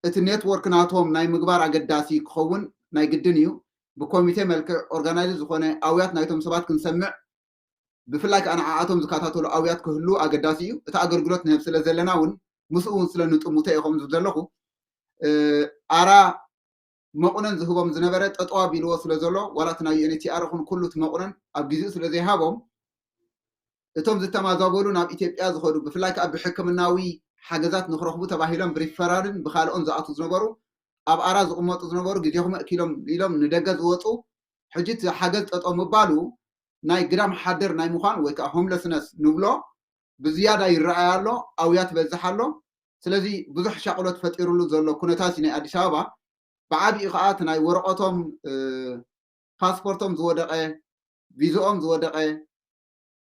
እቲ ኔትወርክ ናቶም ናይ ምግባር ኣገዳሲ ክኸውን ናይ ግድን እዩ። ብኮሚቴ መልክዕ ኦርጋናይዝ ዝኾነ ኣውያት ናይቶም ሰባት ክንሰምዕ፣ ብፍላይ ከኣ ንዓኣቶም ዝከታተሉ ኣውያት ክህሉ ኣገዳሲ እዩ። እቲ ኣገልግሎት ንህብ ስለ ዘለና እውን ምስኡ እውን ስለ ንጥሙተ እየ ከምኡ ዝብል ዘለኹ። እ፣ ኣራ መቑነን ዝህቦም ዝነበረ ጠጠው ኣቢልዎ ስለ ዘሎ፣ ዋላ እቲ ናይ ዩ ኤን ኤች ሲ ኣር ይኹን ኩሉ እቲ መቑነን ኣብ ግዜኡ ስለ ዘይሃቦም፣ እቶም ዝተማዛበሉ ናብ ኢትዮጵያ ዝኸዱ፣ ብፍላይ ከኣ ብሕክምናዊ ሓገዛት ንክረኽቡ ተባሂሎም ብሪፈራልን ብኻልኦን ዝኣትዉ ዝነበሩ፣ ኣብ ኣራ ዝቕመጡ ዝነበሩ፣ ግዜኹም ኣእኪሎም ኢሎም ንደገ ዝወፁ፣ ሕጂ እቲ ሓገዝ ጠጠው ምባሉ ናይ ግዳም ሓደር ናይ ምዃን ወይ ከኣ ሆምለስነስ ንብሎ ብዝያዳ ይረኣይ ኣሎ፣ ኣውያት ይበዝሕ ኣሎ። ስለዚ ብዙሕ ሻቕሎት ፈጢሩሉ ዘሎ ኩነታት እዩ ናይ ኣዲስ ኣበባ። ብዓቢኡ ከኣ እቲ ናይ ወረቐቶም፣ እ፣ ፓስፖርቶም ዝወደቐ፣ ቪዝኦም ዝወደቐ፣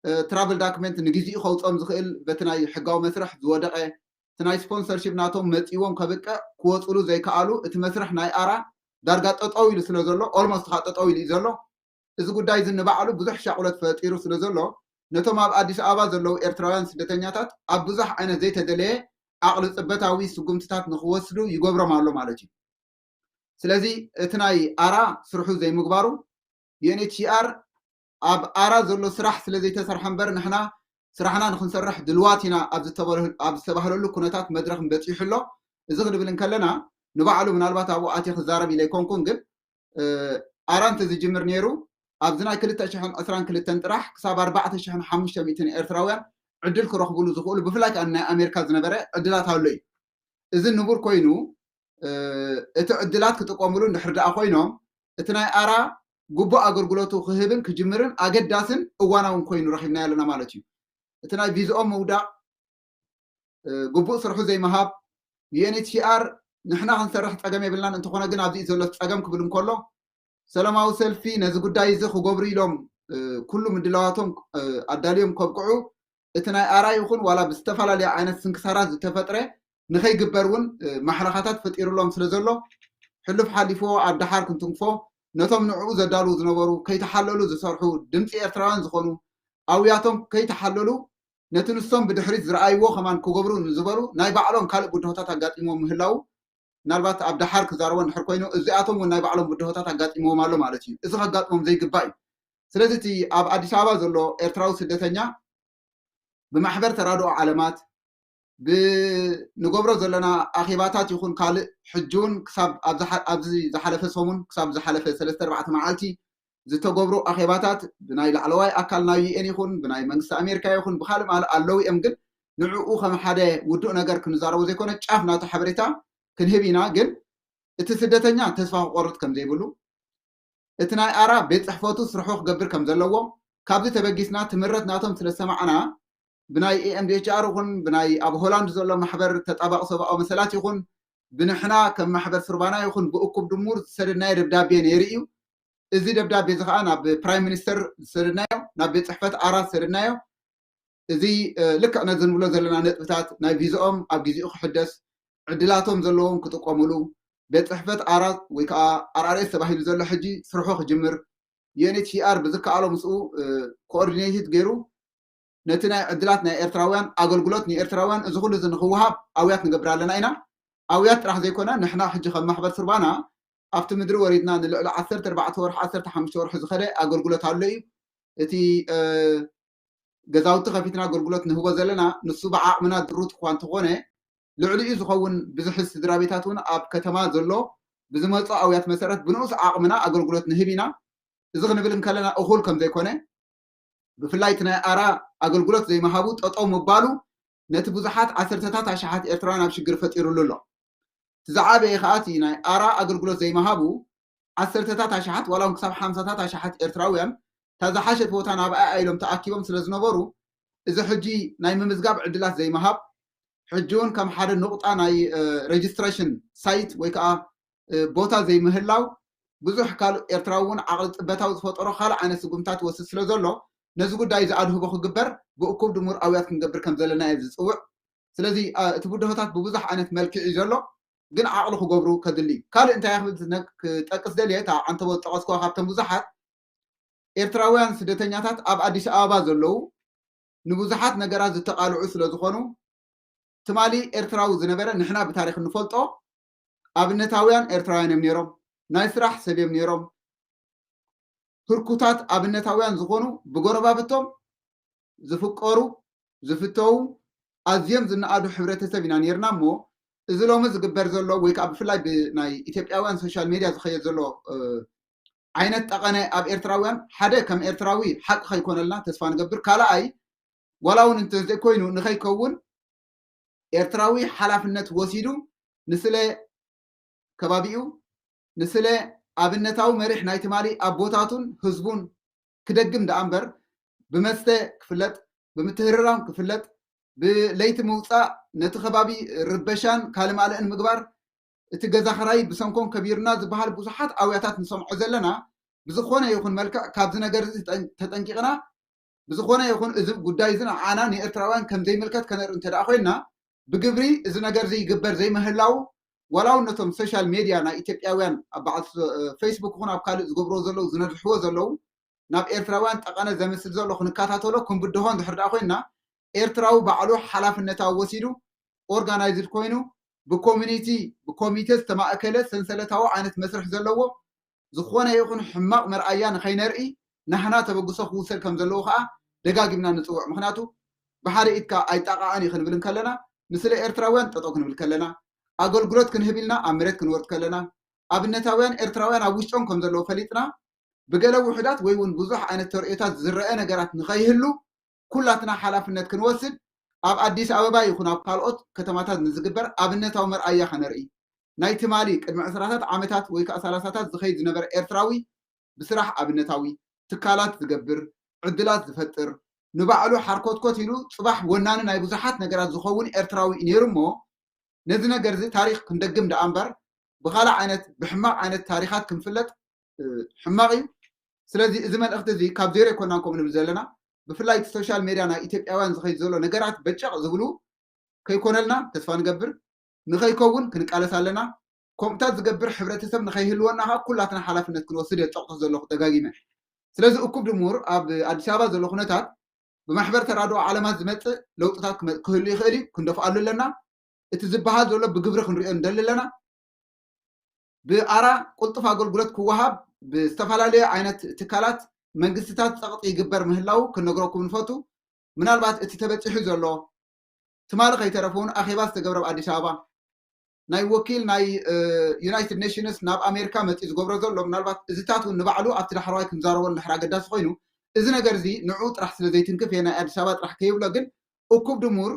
እ፣ ትራቭል ዳክመንት ንግዜኡ ከውፅኦም ዝኽእል በቲ ናይ ሕጋዊ መስርሕ ዝወደቐ፣ እቲ ናይ ስፖንሰርሺፕ ናቶም መፂዎም ከብቅዕ ክወፅሉ ዘይከኣሉ፣ እቲ መስርሕ ናይ ኣራ ዳርጋ ጠጠው ኢሉ ስለ ዘሎ፣ ኦልሞስት ከኣ ጠጠው ኢሉ እዩ ዘሎ። እዚ ጉዳይ እዚ ንባዕሉ ብዙሕ ሻቕሎት ፈጢሩ ስለ ዘሎ፣ ነቶም ኣብ ኣዲስ ኣበባ ዘለዉ ኤርትራውያን ስደተኛታት ኣብ ብዙሕ ዓይነት ዘይተደለየ ዓቕሊ ጽበታዊ ስጉምትታት ንኽወስዱ ይገብሮም ኣሎ ማለት እዩ። ስለዚ እቲ ናይ ኣራ ስርሑ ዘይምግባሩ፣ ዩ ኤን ኤች ሲ ኣር ኣብ ኣራ ዘሎ ስራሕ ስለ ዘይተሰርሐ እምበር፣ ንሕና ስራሕና ንኽንሰርሕ ድልዋት ኢና ኣብ ዝተበለ-፣ ኣብ ዝተባህለሉ ኩነታት መድረኽ በጺሑ ኣሎ። እዚ ክንብል እንከለና፣ ንባዕሉ ምናልባት ኣብኡ ኣትየ ክዛረብ ኢለ ኣይኮንኩን፣ ግን፣ እ፣ ኣራ እንተዝጅምር ነይሩ፣ ኣብዚ ናይ ክልተ ሽሕን ዕስራን ክልተን ጥራሕ ክሳብ ኣርባዕተ ሽሕን ሓሙሽተ ሚእትን ኤርትራውያን ዕድል ክረኽብሉ ዝኽእሉ፣ ብፍላይ ከኣ ናይ ኣሜሪካ ዝነበረ ዕድላት ኣሎ እዩ። እዚ ንቡር ኮይኑ፣ እ፣ እቲ ዕድላት ክጥቀምሉ እንድሕር ደኣ ኮይኖም፣ እቲ ናይ ኣራ ግቡእ ኣገልግሎቱ ክህብን ክጅምርን ኣገዳስን እዋናውን ኮይኑ ረኺብናዮ ኣለና ማለት እዩ። እቲ ናይ ቪዝኦም ምውዳቕ፣ እ፣ ግቡእ ስርሑ ዘይምሃብ፣ ዩ ኤን ኤች ሲ ኣር ንሕና ክንሰርሕ ጸገም የብልናን፣ እንተኾነ ግን ኣብዚ እዩ ዘሎ ጸገም ክብል እንከሎ፣ ሰላማዊ ሰልፊ ነዚ ጉዳይ እዚ ክገብሩ ኢሎም፣ እ፣ ኩሉ ምድላዋቶም፣ እ፣ ኣዳልዮም ከብቅዑ፣ እቲ ናይ ኣራ ይኹን ዋላ ብዝተፈላለየ ዓይነት ስንክሳራት ዝተፈጥረ ንኸይግበር እውን፣ እ፣ ማሕለኻታት ፈጢሩሎም ስለ ዘሎ፣ ሕሉፍ ሓሊፍዎ ኣብ ደሓር ክንትንክፎ፣ ነቶም ንዕኡ ዘዳልዉ ዝነበሩ፣ ከይተሓለሉ ዝሰርሑ፣ ድምፂ ኤርትራውያን ዝኾኑ፣ ኣውያቶም ከይተሓለሉ፣ ነቲ ንሶም ብድሕሪት ዝረኣይዎ ከማን ክገብሩ ንዝበሉ ናይ ባዕሎም ካልእ ብድሆታት ኣጋጢምዎም ምህላዉ፣ ምናልባት ኣብ ደሓር ክዛረቦ እንድሕር ኮይኑ፣ እዚኣቶም እውን ናይ ባዕሎም ብድሆታት ኣጋጢምዎም ኣሎ ማለት እዩ። እዚ ከጋጥሞም ዘይግባእ እዩ። ስለዚ እቲ ኣብ ኣዲስ ኣበባ ዘሎ ኤርትራዊ ስደተኛ ብማሕበር ተራድኦ ዓለማት፣ ብ-፣ ንገብሮ ዘለና ኣኼባታት ይኹን ካልእ፣ ሕጂ እውን ክሳብ ኣብ ዝሓ-፣ ኣብዚ ዝሓለፈ ሰሙን፣ ክሳብ ዝሓለፈ ሰለስተ ኣርባዕተ መዓልቲ ዝተገብሩ ኣኼባታት ብናይ ላዕለዋይ ኣካል ናይ ዩ ኤን ይኹን፣ ብናይ መንግስቲ ኣሜሪካ ይኹን፣ ብኻልእ ማል ኣለዉ እዮም። ግን ንዕኡ ከም ሓደ ውዱእ ነገር ክንዛረቦ ዘይኮነ፣ ጫፍ ናቱ ሓበሬታ ክንህብ ኢና። ግን እቲ ስደተኛ ተስፋ ክቆርጥ ከም ዘይብሉ፣ እቲ ናይ ኣራ ቤት ጽሕፈቱ ስርሑ ክገብር ከም ዘለዎ፣ ካብዚ ተበጊስና ትምረት ናቶም ስለ ዝሰማዕና፣ ብናይ ኤ ኤም ዲ ኤች ኣር ይኹን፣ ብናይ ኣብ ሆላንድ ዘሎ ማሕበር ተጣባቂ ሰብኣዊ መሰላት ይኹን፣ ብንሕና ከም ማሕበር ስርባና ይኹን ብእኩብ ድሙር ዝሰደድናዮ ደብዳቤ ነይሩ እዩ። እዚ ደብዳቤ እዚ ከዓ ናብ ፕራይም ሚኒስተር ዝሰደድናዮ፣ ናብ ቤት ጽሕፈት ኣራ ዝሰደድናዮ። እዚ ልክዕ ነዚ ንብሎ ዘለና ነጥብታት፣ ናይ ቪዝኦም ኣብ ግዜኡ ክሕደስ፣ ዕድላቶም ዘለዎም ክጥቀሙሉ፣ ቤት ጽሕፈት ኣራ ወይ ከዓ ኣር ኣር ኤስ ተባሂሉ ዘሎ ሕጂ ስርሑ ክጅምር፣ ዩ ኤን ኤች ሲ ኣር ብዝከኣሎ ምስኡ ኮኦርዲኔትድ ገይሩ ነቲ ናይ ዕድላት ናይ ኤርትራውያን ኣገልግሎት ንኤርትራውያን እዚ ኩሉ እዚ ንክወሃብ ኣውያት ንገብር ኣለና ኢና። ኣውያት ጥራሕ ዘይኮነ፣ ንሕና ሕጂ ከም ማሕበር ስርባና ኣብቲ ምድሪ ወሪድና ንልዕሊ ዓሰርተ ኣርባዕተ ወርሒ፣ ዓሰርተ ሓሙሽተ ወርሒ ዝኸደ ኣገልግሎት ኣሎ እዩ። እቲ ገዛውቲ ከፊትና ኣገልግሎት ንህቦ ዘለና፣ ንሱ ብዓቕምና ድሩት እኳ እንተኾነ፣ ልዕሊኡ ዝኸውን ብዝሒ ስድራ ቤታት እውን ኣብ ከተማ ዘሎ ብዝመፁ ኣውያት መሰረት ብንኡስ ዓቕምና ኣገልግሎት ንህብ ኢና። እዚ ክንብል እንከለና እኹል ከም ዘይኮነ፣ ብፍላይ እቲ ናይ ኣራ ኣገልግሎት ዘይምሃቡ ጠጠው ምባሉ ነቲ ብዙሓት ዓሰርተታት ኣሽሓት ኤርትራውያን ኣብ ሽግር ፈጢሩሉ ኣሎ። እቲ ዝዓበየ ከዓ እቲ ናይ ኣራ ኣገልግሎት ዘይምሃቡ ዓሰርተታት ኣሽሓት ዋላ እውን ክሳብ ሓምሳታት ኣሽሓት ኤርትራውያን እታ ዝሓሸት ቦታ ናብኣ ኢሎም ተኣኪቦም ስለ ዝነበሩ፣ እዚ ሕጂ ናይ ምምዝጋብ ዕድላት ዘይምሃብ፣ ሕጂ እውን ከም ሓደ ንቑጣ ናይ ረጅስትሬሽን ሳይት ወይ ከዓ ቦታ ዘይምህላው፣ ብዙሕ ካልእ ኤርትራዊ እውን ዓቕሊ ጥበታዊ ዝፈጠሮ ካልእ ዓይነት ስጉምታት ይወስድ ስለ ዘሎ፣ ነዚ ጉዳይ እዚ ኣድህቦ ክግበር ብእኩብ ድሙር ኣውያት ክንገብር ከም ዘለና እየ ዝፅውዕ። ስለዚ እቲ ብድሆታት ብብዙሕ ዓይነት መልክዕ እዩ ዘሎ፣ ግን ዓቕሊ ክገብሩ ከድሊ። ካልእ እንታይ ክብል ክጠቅስ ደልየ፣ እታ ዓንተቦ ዝጠቐስኩዋ ካብተን ብዙሓት ኤርትራውያን ስደተኛታት ኣብ ኣዲስ ኣበባ ዘለዉ ንብዙሓት ነገራት ዝተቓልዑ ስለ ዝኾኑ፣ ትማሊ ኤርትራዊ ዝነበረ ንሕና ብታሪኽ እንፈልጦ ኣብነታውያን ኤርትራውያን እዮም ነይሮም። ናይ ስራሕ ሰብ እዮም ነይሮም። ህርኩታት ኣብነታውያን ዝኾኑ ብጎረባብቶም ዝፍቀሩ፣ ዝፍተዉ፣ ኣዝዮም ዝነኣዱ ሕብረተሰብ ኢና ነይርና እሞ፣ እዚ ሎሚ ዝግበር ዘሎ ወይ ከዓ ብፍላይ ብናይ ኢትዮጵያውያን ሶሻል ሜድያ ዝኸየድ ዘሎ ዓይነት ጠቐነ ኣብ ኤርትራውያን፣ ሓደ ከም ኤርትራዊ ሓቂ ከይኮነልና ተስፋ ንገብር፣ ካልኣይ ዋላ እውን እንተዘይኮይኑ ንኸይከውን ኤርትራዊ ሓላፍነት ወሲዱ ንስለ ከባቢኡ፣ ንስለ ኣብነታዊ መሪሕ ናይ ትማሊ ኣቦታቱን ህዝቡን ክደግም ደኣ እምበር፣ ብመስተ ክፍለጥ፣ ብምትህርራም ክፍለጥ፣ ብለይቲ ምውፃእ፣ ነቲ ከባቢ ርበሻን ካልእ ማልእን ምግባር፣ እቲ ገዛ ኽራይ ብሰንኮም ከቢሩና ዝበሃል ብዙሓት ኣውያታት ንሰምዖ ዘለና። ብዝኾነ ይኹን መልክዕ ካብዚ ነገር እዚ ተጠንቂቕና፣ ብዝኾነ ይኹን እዚ ጉዳይ እዚ ንዓና ንኤርትራውያን ከም ዘይምልከት ከነርኢ እንተ ደኣ ኮይንና፣ ብግብሪ እዚ ነገር እዚ ይግበር ዘይምህላው፣ ዋላ እውን ነቶም ሶሻል ሜድያ ናይ ኢትዮጵያውያን ኣብ በዓል ፌስቡክ ይኹን ኣብ ካልእ ዝገብርዎ ዘለዉ፣ ዝነድሕዎ ዘለዉ፣ ናብ ኤርትራውያን ጠቐነ ዘምስል ዘሎ ክንከታተሎ ክንብድሆ እንድሕር ደኣ ኮይንና፣ ኤርትራዊ ባዕሉ ሓላፍነታዊ ወሲዱ ኦርጋናይዝድ ኮይኑ ብኮሚኒቲ ብኮሚቴ ዝተማእከለ ሰንሰለታዊ ዓይነት መስርሕ ዘለዎ ዝኾነ ይኹን ሕማቕ መርኣያ ንኸይነርኢ ናህና ተበግሶ ክውሰድ ከም ዘለዎ ከዓ ደጋጊምና ንፅውዕ። ምኽንያቱ ብሓደ ኢድካ ኣይጣቓዓን እዩ ክንብል እንከለና፣ ንስለ ኤርትራውያን ጠጠው ክንብል ከለና፣ ኣገልግሎት ክንህብ ኢልና ኣብ መሬት ክንወርድ ከለና፣ ኣብነታውያን ኤርትራውያን ኣብ ውሽጦም ከም ዘለዉ ፈሊጥና፣ ብገለ ውሑዳት ወይ እውን ብዙሕ ዓይነት ተርእዮታት ዝረአ ነገራት ንኸይህሉ ኩላትና ሓላፍነት ክንወስድ፣ ኣብ ኣዲስ ኣበባ ይኹን ኣብ ካልኦት ከተማታት ንዝግበር ኣብነታዊ መርኣያ ከነርኢ። ናይ ትማሊ ቅድሚ ዕስራታት ዓመታት ወይ ከዓ ሰላሳታት ዝኸይድ ዝነበረ ኤርትራዊ ብስራሕ ኣብነታዊ ትካላት ዝገብር፣ ዕድላት ዝፈጥር፣ ንባዕሉ ሓርኮትኮት ኢሉ ፅባሕ ወናኒ ናይ ብዙሓት ነገራት ዝኸውን ኤርትራዊ እዩ ነይሩ እሞ፣ ነዚ ነገር እዚ ታሪኽ ክንደግም ደኣ እምበር ብኻልእ ዓይነት ብሕማቕ ዓይነት ታሪኻት ክንፍለጥ ሕማቕ እዩ። ስለዚ እዚ መልእኽቲ እዚ ካብ ዜሮ ኣይኮናን ከምኡ ንብል ዘለና። ብፍላይ እቲ ሶሻል ሜድያ ናይ ኢትዮጵያውያን ዝኸይድ ዘሎ ነገራት በጨቕ ዝብሉ ከይኮነልና ተስፋ ንገብር። ንኸይከውን ክንቃለስ ኣለና። ከምኡታት ዝገብር ሕብረተሰብ ንኸይህልወና ከዓ ኩላትና ሓላፍነት ክንወስድ እየ ዝጠቕሶ ዘለኹ ደጋጊመ። ስለዚ እኩብ ድሙር ኣብ ኣዲስ ኣበባ ዘሎ ኩነታት ብማሕበር ተራድኦ ዓለማት ዝመፅእ ለውጥታት ክመ- ክህሉ ይኽእል እዩ፣ ክንደፍኣሉ ኣለና። እቲ ዝበሃል ዘሎ ብግብሪ ክንሪኦ ንደሊ ኣለና። ብኣራ ቅልጡፍ ኣገልግሎት ክወሃብ ብዝተፈላለየ ዓይነት ትካላት መንግስትታት ፀቕጢ ይግበር ምህላው ክነግረኩም ንፈቱ። ምናልባት እቲ ተበፂሑ ዘሎ ትማሊ ከይተረፈ እውን ኣኼባ ዝተገብረ ኣብ ኣዲስ ኣበባ ናይ ወኪል ናይ ዩናይትድ ኔሽንስ ናብ ኣሜሪካ መፂኡ ዝገብሮ ዘሎ፣ ምናልባት እዚታት እውን ንባዕሉ ኣብቲ ዳሕረዋይ ክንዛረቦ እንድሕር ኣገዳሲ ኮይኑ፣ እዚ ነገር እዚ ንዕኡ ጥራሕ ስለ ዘይትንክፍ እየ ናይ ኣዲስ ኣበባ ጥራሕ ከይብሎ፣ ግን እኩብ ድሙር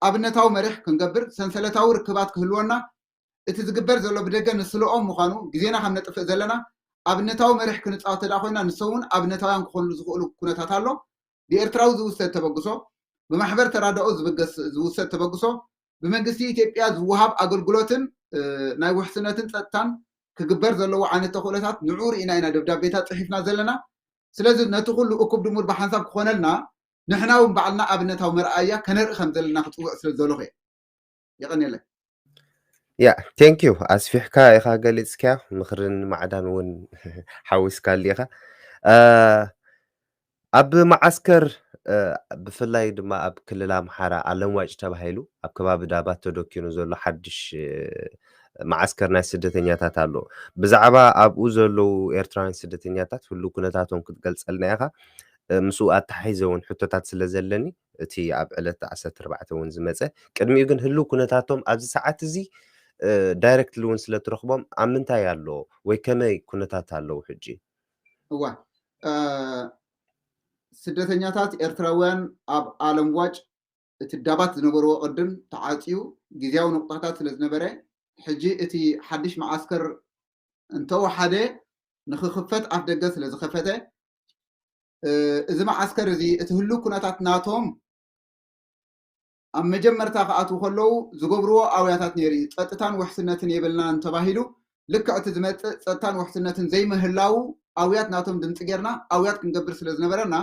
ኣብነታዊ መሪሕ ክንገብር ሰንሰለታዊ ርክባት ክህልወና፣ እቲ ዝግበር ዘሎ ብደገ ንስለኦም ምዃኑ ግዜና ከም ነጥፍእ ዘለና ኣብነታዊ መሪሕ ክንፃወት ተደኣ ኮይና ንሶም እውን ኣብነታውያን ክኾንሉ ዝኽእሉ ኩነታት ኣሎ። ብኤርትራዊ ዝውሰድ ተበግሶ፣ ብማሕበር ተራድኦ ዝብገስ ዝውሰድ ተበግሶ፣ ብመንግስቲ ኢትዮጵያ ዝወሃብ ኣገልግሎትን ናይ ውሕስነትን ፀጥታን ክግበር ዘለዎ ዓይነት ተኽእሎታት ንዑ ርኢና ኢና ደብዳቤታት ፅሒፍና ዘለና። ስለዚ ነቲ ኩሉ እኩብ ድሙር ብሓንሳብ ክኾነልና ንሕና እውን ባዕልና ኣብነታዊ መርኣያ ከነርኢ ከም ዘለና ክፅውዕ ስለ ዘለኹ እየ። የቐንየለይ። ያ ቴንክ ዩ ኣስፊሕካ ኢኻ ገሊፅካዮ። ምኽርን ማዕዳን እውን ሓዊስካሉ ኢኻ። ኣብ መዓስከር ብፍላይ ድማ ኣብ ክልል ኣምሓራ ኣለምዋጭ ተባሂሉ ኣብ ከባቢ ዳባት ተደኪኑ ዘሎ ሓድሽ መዓስከር ናይ ስደተኛታት ኣሎ። ብዛዕባ ኣብኡ ዘለዉ ኤርትራውያን ስደተኛታት ህሉ ኩነታቶም ክትገልጸልና ኢኻ። ምስኡ ኣተሓሒዘ እውን ሕቶታት ስለ ዘለኒ እቲ ኣብ ዕለት ዓሰርተ ኣርባዕተ እውን ዝመጸ ቅድሚኡ ግን ህሉ ኩነታቶም ኣብዚ ሰዓት እዚ ዳይረክትሊ እውን ስለ ትረኽቦም ኣብ ምንታይ ኣሎ ወይ ከመይ ኩነታት ኣለዉ ሕጂ? እዋ ስደተኛታት ኤርትራውያን ኣብ ኣለምዋጭ እቲ ዳባት ዝነበርዎ ቅድም ተዓፅዩ ግዜያዊ ነቑጣታት ስለ ዝነበረ ሕጂ እቲ ሓድሽ መዓስከር እንተወሓደ ንኽኽፈት ኣፍ ደገ ስለ ዝኸፈተ እዚ መዓስከር እዚ እቲ ህሉ ኩነታት ናቶም ኣብ መጀመርታ ክኣትዉ ከለዉ ዝገብርዎ ኣውያታት ነይሩ እዩ። ፀጥታን ውሕስነትን የብልናን ተባሂሉ ልክዕ እቲ ዝመፅእ ፀጥታን ውሕስነትን ዘይምህላዉ ኣውያት ናቶም ድምፂ ጌርና ኣውያት ክንገብር ስለ ዝነበረና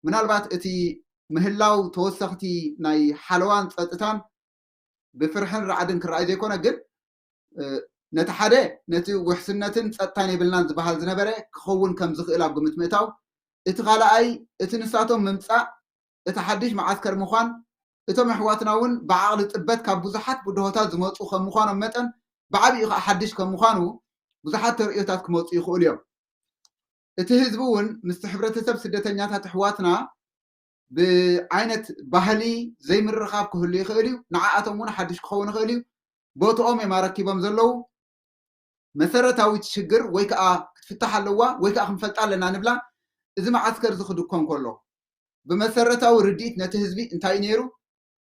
ምናልባት እቲ ምህላው ተወሰኽቲ ናይ ሓለዋን ፀጥታን ብፍርሕን ራዕድን ክረኣይ ዘይኮነ ግን ነቲ ሓደ ነቲ ውሕስነትን ፀጥታን የብልናን ዝበሃል ዝነበረ ክኸውን ከም ዝኽእል ኣብ ግምት ምእታው፣ እቲ ካልኣይ እቲ ንሳቶም ምምፃእ እቲ ሓድሽ መዓስከር ምዃን እቶም ኣሕዋትና እውን ብዓቕሊ ፅበት ካብ ብዙሓት ብድሆታት ዝመፁ ከም ምዃኖም መጠን ብዓብኡ ከዓ ሓድሽ ከም ምዃኑ ብዙሓት ተርእዮታት ክመፁ ይኽእሉ እዮም። እቲ ህዝቢ እውን ምስቲ ሕብረተሰብ ስደተኛታት ኣሕዋትና ብዓይነት ባህሊ ዘይምርኻብ ክህሉ ይኽእል እዩ። ንዓኣቶም እውን ሓድሽ ክኸውን ይኽእል እዩ። ቦትኦም እዮም ኣረኪቦም ዘለዉ። መሰረታዊት ሽግር ወይ ከዓ ክትፍታሕ ኣለዋ ወይ ከዓ ክንፈልጣ ኣለና ንብላ። እዚ መዓስከር እዚ ክድኮን ከሎ ብመሰረታዊ ርድኢት ነቲ ህዝቢ እንታይ ነይሩ?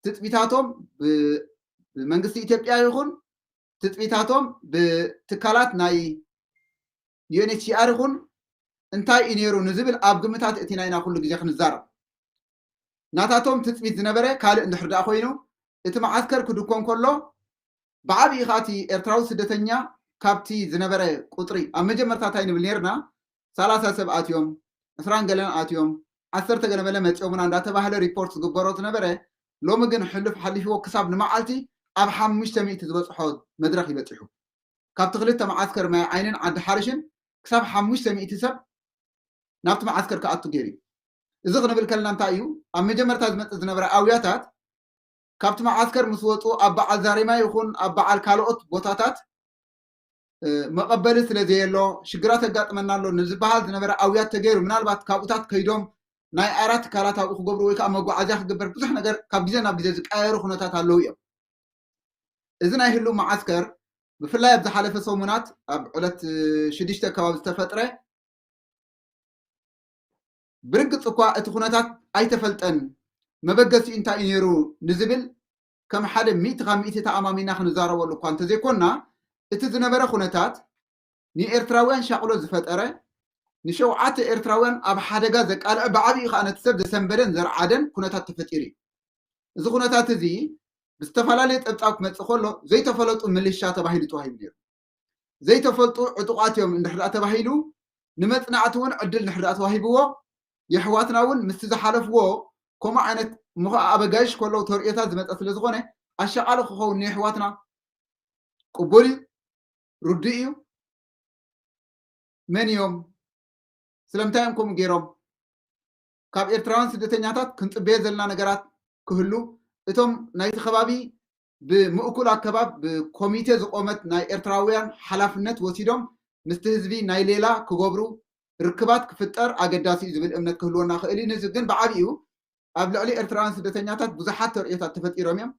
ትፅቢታቶም ብመንግስቲ ኢትዮጵያ ይኹን ትፅቢታቶም ብትካላት ናይ ዩኤንኤችሲኣር ይኹን እንታይ እዩ ነይሩ ንዝብል ኣብ ግምታት እቲና ኢና ኩሉ ግዜ ክንዛረብ። ናታቶም ትፅቢት ዝነበረ ካልእ እንድሕር ደኣ ኮይኑ እቲ መዓስከር ክድኮን ከሎ ብዓብኡ ከዓ እቲ ኤርትራዊ ስደተኛ ካብቲ ዝነበረ ቁፅሪ ኣብ መጀመርታ እንታይ ንብል ነርና ሰላሳ ሰብ ኣትዮም ዕስራን ገለን ኣትዮም ዓሰርተ ገለ መለ መፂኦምና እንዳተባህለ ሪፖርት ዝግበሮ ዝነበረ ሎሚ ግን ሕሉፍ ሓሊፍዎ ክሳብ ንመዓልቲ ኣብ ሓሙሽተ ሚእቲ ዝበፅሖ መድረኽ ይበፂሑ። ካብቲ ክልተ መዓስከር ማይ ዓይንን ዓዲ ሓርሽን ክሳብ ሓሙሽተ ሚእቲ ሰብ ናብቲ መዓስከር ክኣቱ ገይሩ እዩ። እዚ ክንብል ከለና እንታይ እዩ ኣብ መጀመርታ ዝመፅእ ዝነበረ ኣውያታት ካብቲ መዓስከር ምስ ወፁ ኣብ በዓል ዛሬማ ይኹን ኣብ በዓል ካልኦት ቦታታት መቐበሊ ስለ ዘየሎ ሽግራት የጋጥመና ኣሎ ንዝበሃል ዝነበረ ኣውያት ተገይሩ ምናልባት ካብኡታት ከይዶም ናይ ኣራት ትካላት ኣብኡ ክገብሩ ወይ ከዓ መጓዓዝያ ክግበር ብዙሕ ነገር ካብ ግዜ ናብ ግዜ ዝቀያየሩ ኩነታት ኣለዉ እዮም። እዚ ናይ ህሉ መዓስከር ብፍላይ ኣብ ዝሓለፈ ሰሙናት ኣብ ዕለት ሽዱሽተ ከባቢ ዝተፈጥረ ብርግፅ እኳ እቲ ኩነታት ኣይተፈልጠን መበገሲኡ እንታይ እዩ ነይሩ ንዝብል ከም ሓደ ሚእቲ ካብ ሚእቲ ተኣማሚና ክንዛረበሉ እኳ እንተዘይኮንና እቲ ዝነበረ ኩነታት ንኤርትራውያን ሻቕሎ ዝፈጠረ ንሸውዓተ ኤርትራውያን ኣብ ሓደጋ ዘቃልዐ ብዓብኡ ከዓ ነቲ ሰብ ዘሰንበደን ዘርዓደን ኩነታት ተፈጢሩ እዩ። እዚ ኩነታት እዚ ብዝተፈላለየ ፀብፃብ ክመፅእ ከሎ ዘይተፈለጡ ምልሻ ተባሂሉ ተዋሂቡ ነይሩ። ዘይተፈልጡ ዕጡቓት እዮም እንድሕር ደኣ ተባሂሉ ንመፅናዕቲ እውን ዕድል እንድሕር ደኣ ተዋሂብዎ የሕዋትና እውን ምስቲ ዝሓለፍዎ ከምኡ ዓይነት ምኸ ኣበጋይሽ ከለዉ ተርእዮታት ዝመፀ ስለ ዝኾነ ኣሻቓሊ ክኸውን ንየሕዋትና ቅቡል እዩ፣ ርዱእ እዩ። መን እዮም? ስለምንታይ እዮም ከምኡ ገይሮም? ካብ ኤርትራውያን ስደተኛታት ክንፅበዮ ዘለና ነገራት ክህሉ እቶም ናይቲ ከባቢ ብምእኩል ኣከባብ ብኮሚቴ ዝቆመት ናይ ኤርትራውያን ሓላፍነት ወሲዶም ምስቲ ህዝቢ ናይ ሌላ ክገብሩ ርክባት ክፍጠር ኣገዳሲ እዩ ዝብል እምነት ክህልወና ክእል እዩ። ንዚ ግን ብዓብኡ ኣብ ልዕሊ ኤርትራውያን ስደተኛታት ብዙሓት ተርእዮታት ተፈጢሮም እዮም።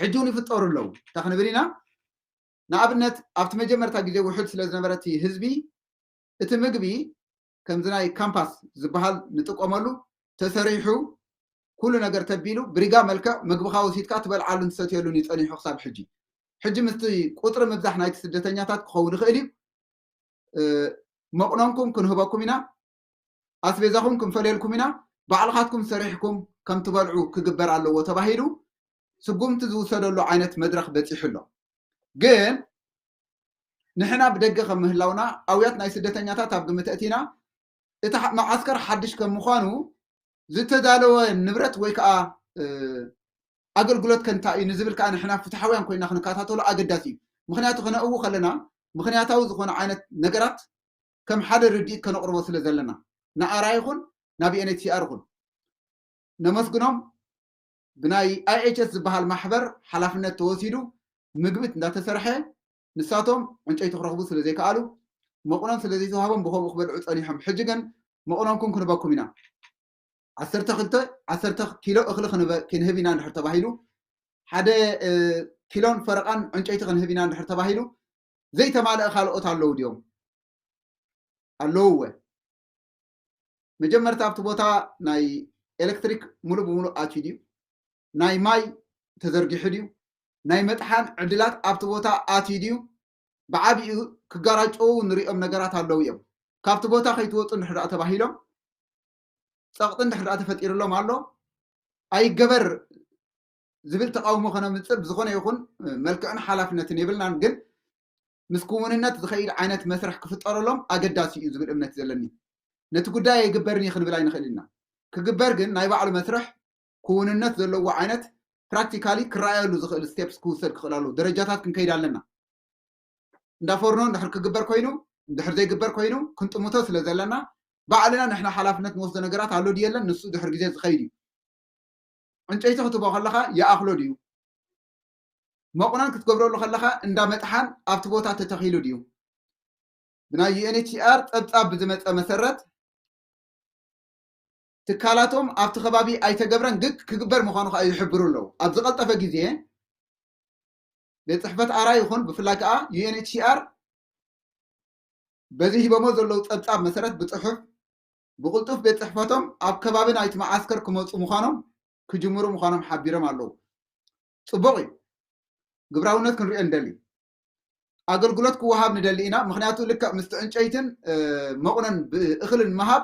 ሕጂ እውን ይፍጠሩ ኣለዉ። እንታይ ክንብል ኢና? ንኣብነት ኣብቲ መጀመርታ ግዜ ውሑድ ስለ ዝነበረ እቲ ህዝቢ እቲ ምግቢ ከምዚ ናይ ካምፓስ ዝበሃል ንጥቀመሉ ተሰሪሑ ኩሉ ነገር ተቢሉ ብሪጋ መልክዕ ምግብኻ ወሲድካ ትበልዓሉን ትሰትየሉን እዩ ፀኒሑ ክሳብ ሕጂ። ሕጂ ምስቲ ቁፅሪ ምብዛሕ ናይቲ ስደተኛታት ክኸውን ይኽእል እዩ። መቑነንኩም ክንህበኩም ኢና፣ ኣስቤዛኹም ክንፈልየልኩም ኢና፣ ባዕልኻትኩም ሰሪሕኩም ከም ትበልዑ ክግበር ኣለዎ ተባሂሉ ስጉምቲ ዝውሰደሉ ዓይነት መድረኽ በፂሑ ኣሎ። ግን ንሕና ብደገ ከም ምህላውና፣ ኣውያት ናይ ስደተኛታት ኣብ ግምት ኣእቲና፣ እቲ መዓስከር ሓድሽ ከም ምዃኑ ዝተዳለወ ንብረት ወይ ከዓ ኣገልግሎት ከ እንታይ እዩ ንዝብል ከዓ ንሕና ፍትሓውያን ኮይና ክንከታተሎ ኣገዳሲ እዩ። ምክንያቱ ክነእው ከለና ምክንያታዊ ዝኾነ ዓይነት ነገራት ከም ሓደ ርድኢት ከነቕርቦ ስለ ዘለና፣ ንኣራ ይኹን ናብ ዩኤንኤችሲኣር ይኹን ነመስግኖም። ብናይ ኣይኤችኤስ ዝበሃል ማሕበር ሓላፍነት ተወሲዱ ምግብት እንዳተሰርሐ ንሳቶም ዕንጨይቲ ክረኽቡ ስለ ዘይከኣሉ መቑኖም ስለ ዘይተዋህቦም ብኸምኡ ክበልዑ ጸኒሖም። ሕጂ ግን መቑኖምኩም ክንበኩም ኢና። ዓሰርተ ክልተ ዓሰርተ ኪሎ እኽሊ ክንበ- ክንህብ ኢና እንድሕር ተባሂሉ፣ ሓደ እ፣ ኪሎን ፈረቓን ዕንጨይቲ ክንህብ ኢና እንድሕር ተባሂሉ፣ ዘይተማልአ ካልኦት ኣለዉ ድዮም? ኣለውወ። መጀመርታ ኣብቲ ቦታ ናይ ኤሌክትሪክ ሙሉእ ብሙሉእ ኣትዩ ድዩ? ናይ ማይ ተዘርጊሑ ድዩ? ናይ መጥሓን ዕድላት ኣብቲ ቦታ ኣትዩ ድዩ? ብዓቢኡ ክጋራጨዉ ንሪኦም ነገራት ኣለዉ እዮም። ካብቲ ቦታ ከይትወፁ እንድሕር ደኣ ተባሂሎም፣ ፀቕጢ እንድሕር ደኣ ተፈጢርሎም ኣሎ፣ ኣይገበር ዝብል ተቃውሞ ከነምፅእ ብዝኾነ ይኹን መልክዕን ሓላፍነትን የብልናን። ግን ምስ ክውንነት ዝኸይድ ዓይነት መስርሕ ክፍጠረሎም ኣገዳሲ እዩ ዝብል እምነት ዘለኒ። ነቲ ጉዳይ ኣይግበርን እዩ ክንብል ኣይንኽእል ኢና። ክግበር ግን ናይ ባዕሉ መስርሕ ክውንነት ዘለዎ ዓይነት ፕራክቲካሊ ክረኣየሉ ዝኽእል ስቴፕስ ክውሰድ ክኽእል ኣለዎ። ደረጃታት ክንከይድ ኣለና። እንዳ ፎርኖ እንድሕር ክግበር ኮይኑ፣ እንድሕር ዘይግበር ኮይኑ ክንጥምቶ ስለ ዘለና፣ ባዕልና ንሕና ሓላፍነት ንወስዶ ነገራት ኣሎ ድዩ የለን፣ ንሱ ድሕር ግዜ ዝኸይድ እዩ። ዕንጨይቲ ክትቦ ከለኻ ይኣኽሎ ድዩ? መቑነን ክትገብረሉ ከለኻ እንዳ መጥሓን ኣብቲ ቦታ ተተኺሉ ድዩ? ብናይ ዩኤንኤችሲኣር ጸብጻብ ብዝመጸ መሰረት ትካላቶም ኣብቲ ከባቢ ኣይተገብረን፣ ግን ክግበር ምዃኑ ከኣ ይሕብሩ ኣለዉ። ኣብ ዝቐልጠፈ ግዜ ቤት ጽሕፈት ኣራ ይኹን ብፍላይ ከኣ ዩኤንኤችሲኣር በዚ ሂቦሞ ዘለዉ ጸብጻብ መሰረት ብጽሑፍ ብቕልጡፍ ቤት ጽሕፈቶም ኣብ ከባቢ ናይቲ መዓስከር ክመጹ ምዃኖም ክጅምሩ ምዃኖም ሓቢሮም ኣለዉ። ጽቡቕ እዩ። ግብራውነት ክንሪኦ ንደሊ። ኣገልግሎት ክወሃብ ንደሊ ኢና። ምኽንያቱ ልክዕ ምስቲ ዕንጨይትን እ፣ መቑነን ብእኽልን ምሃብ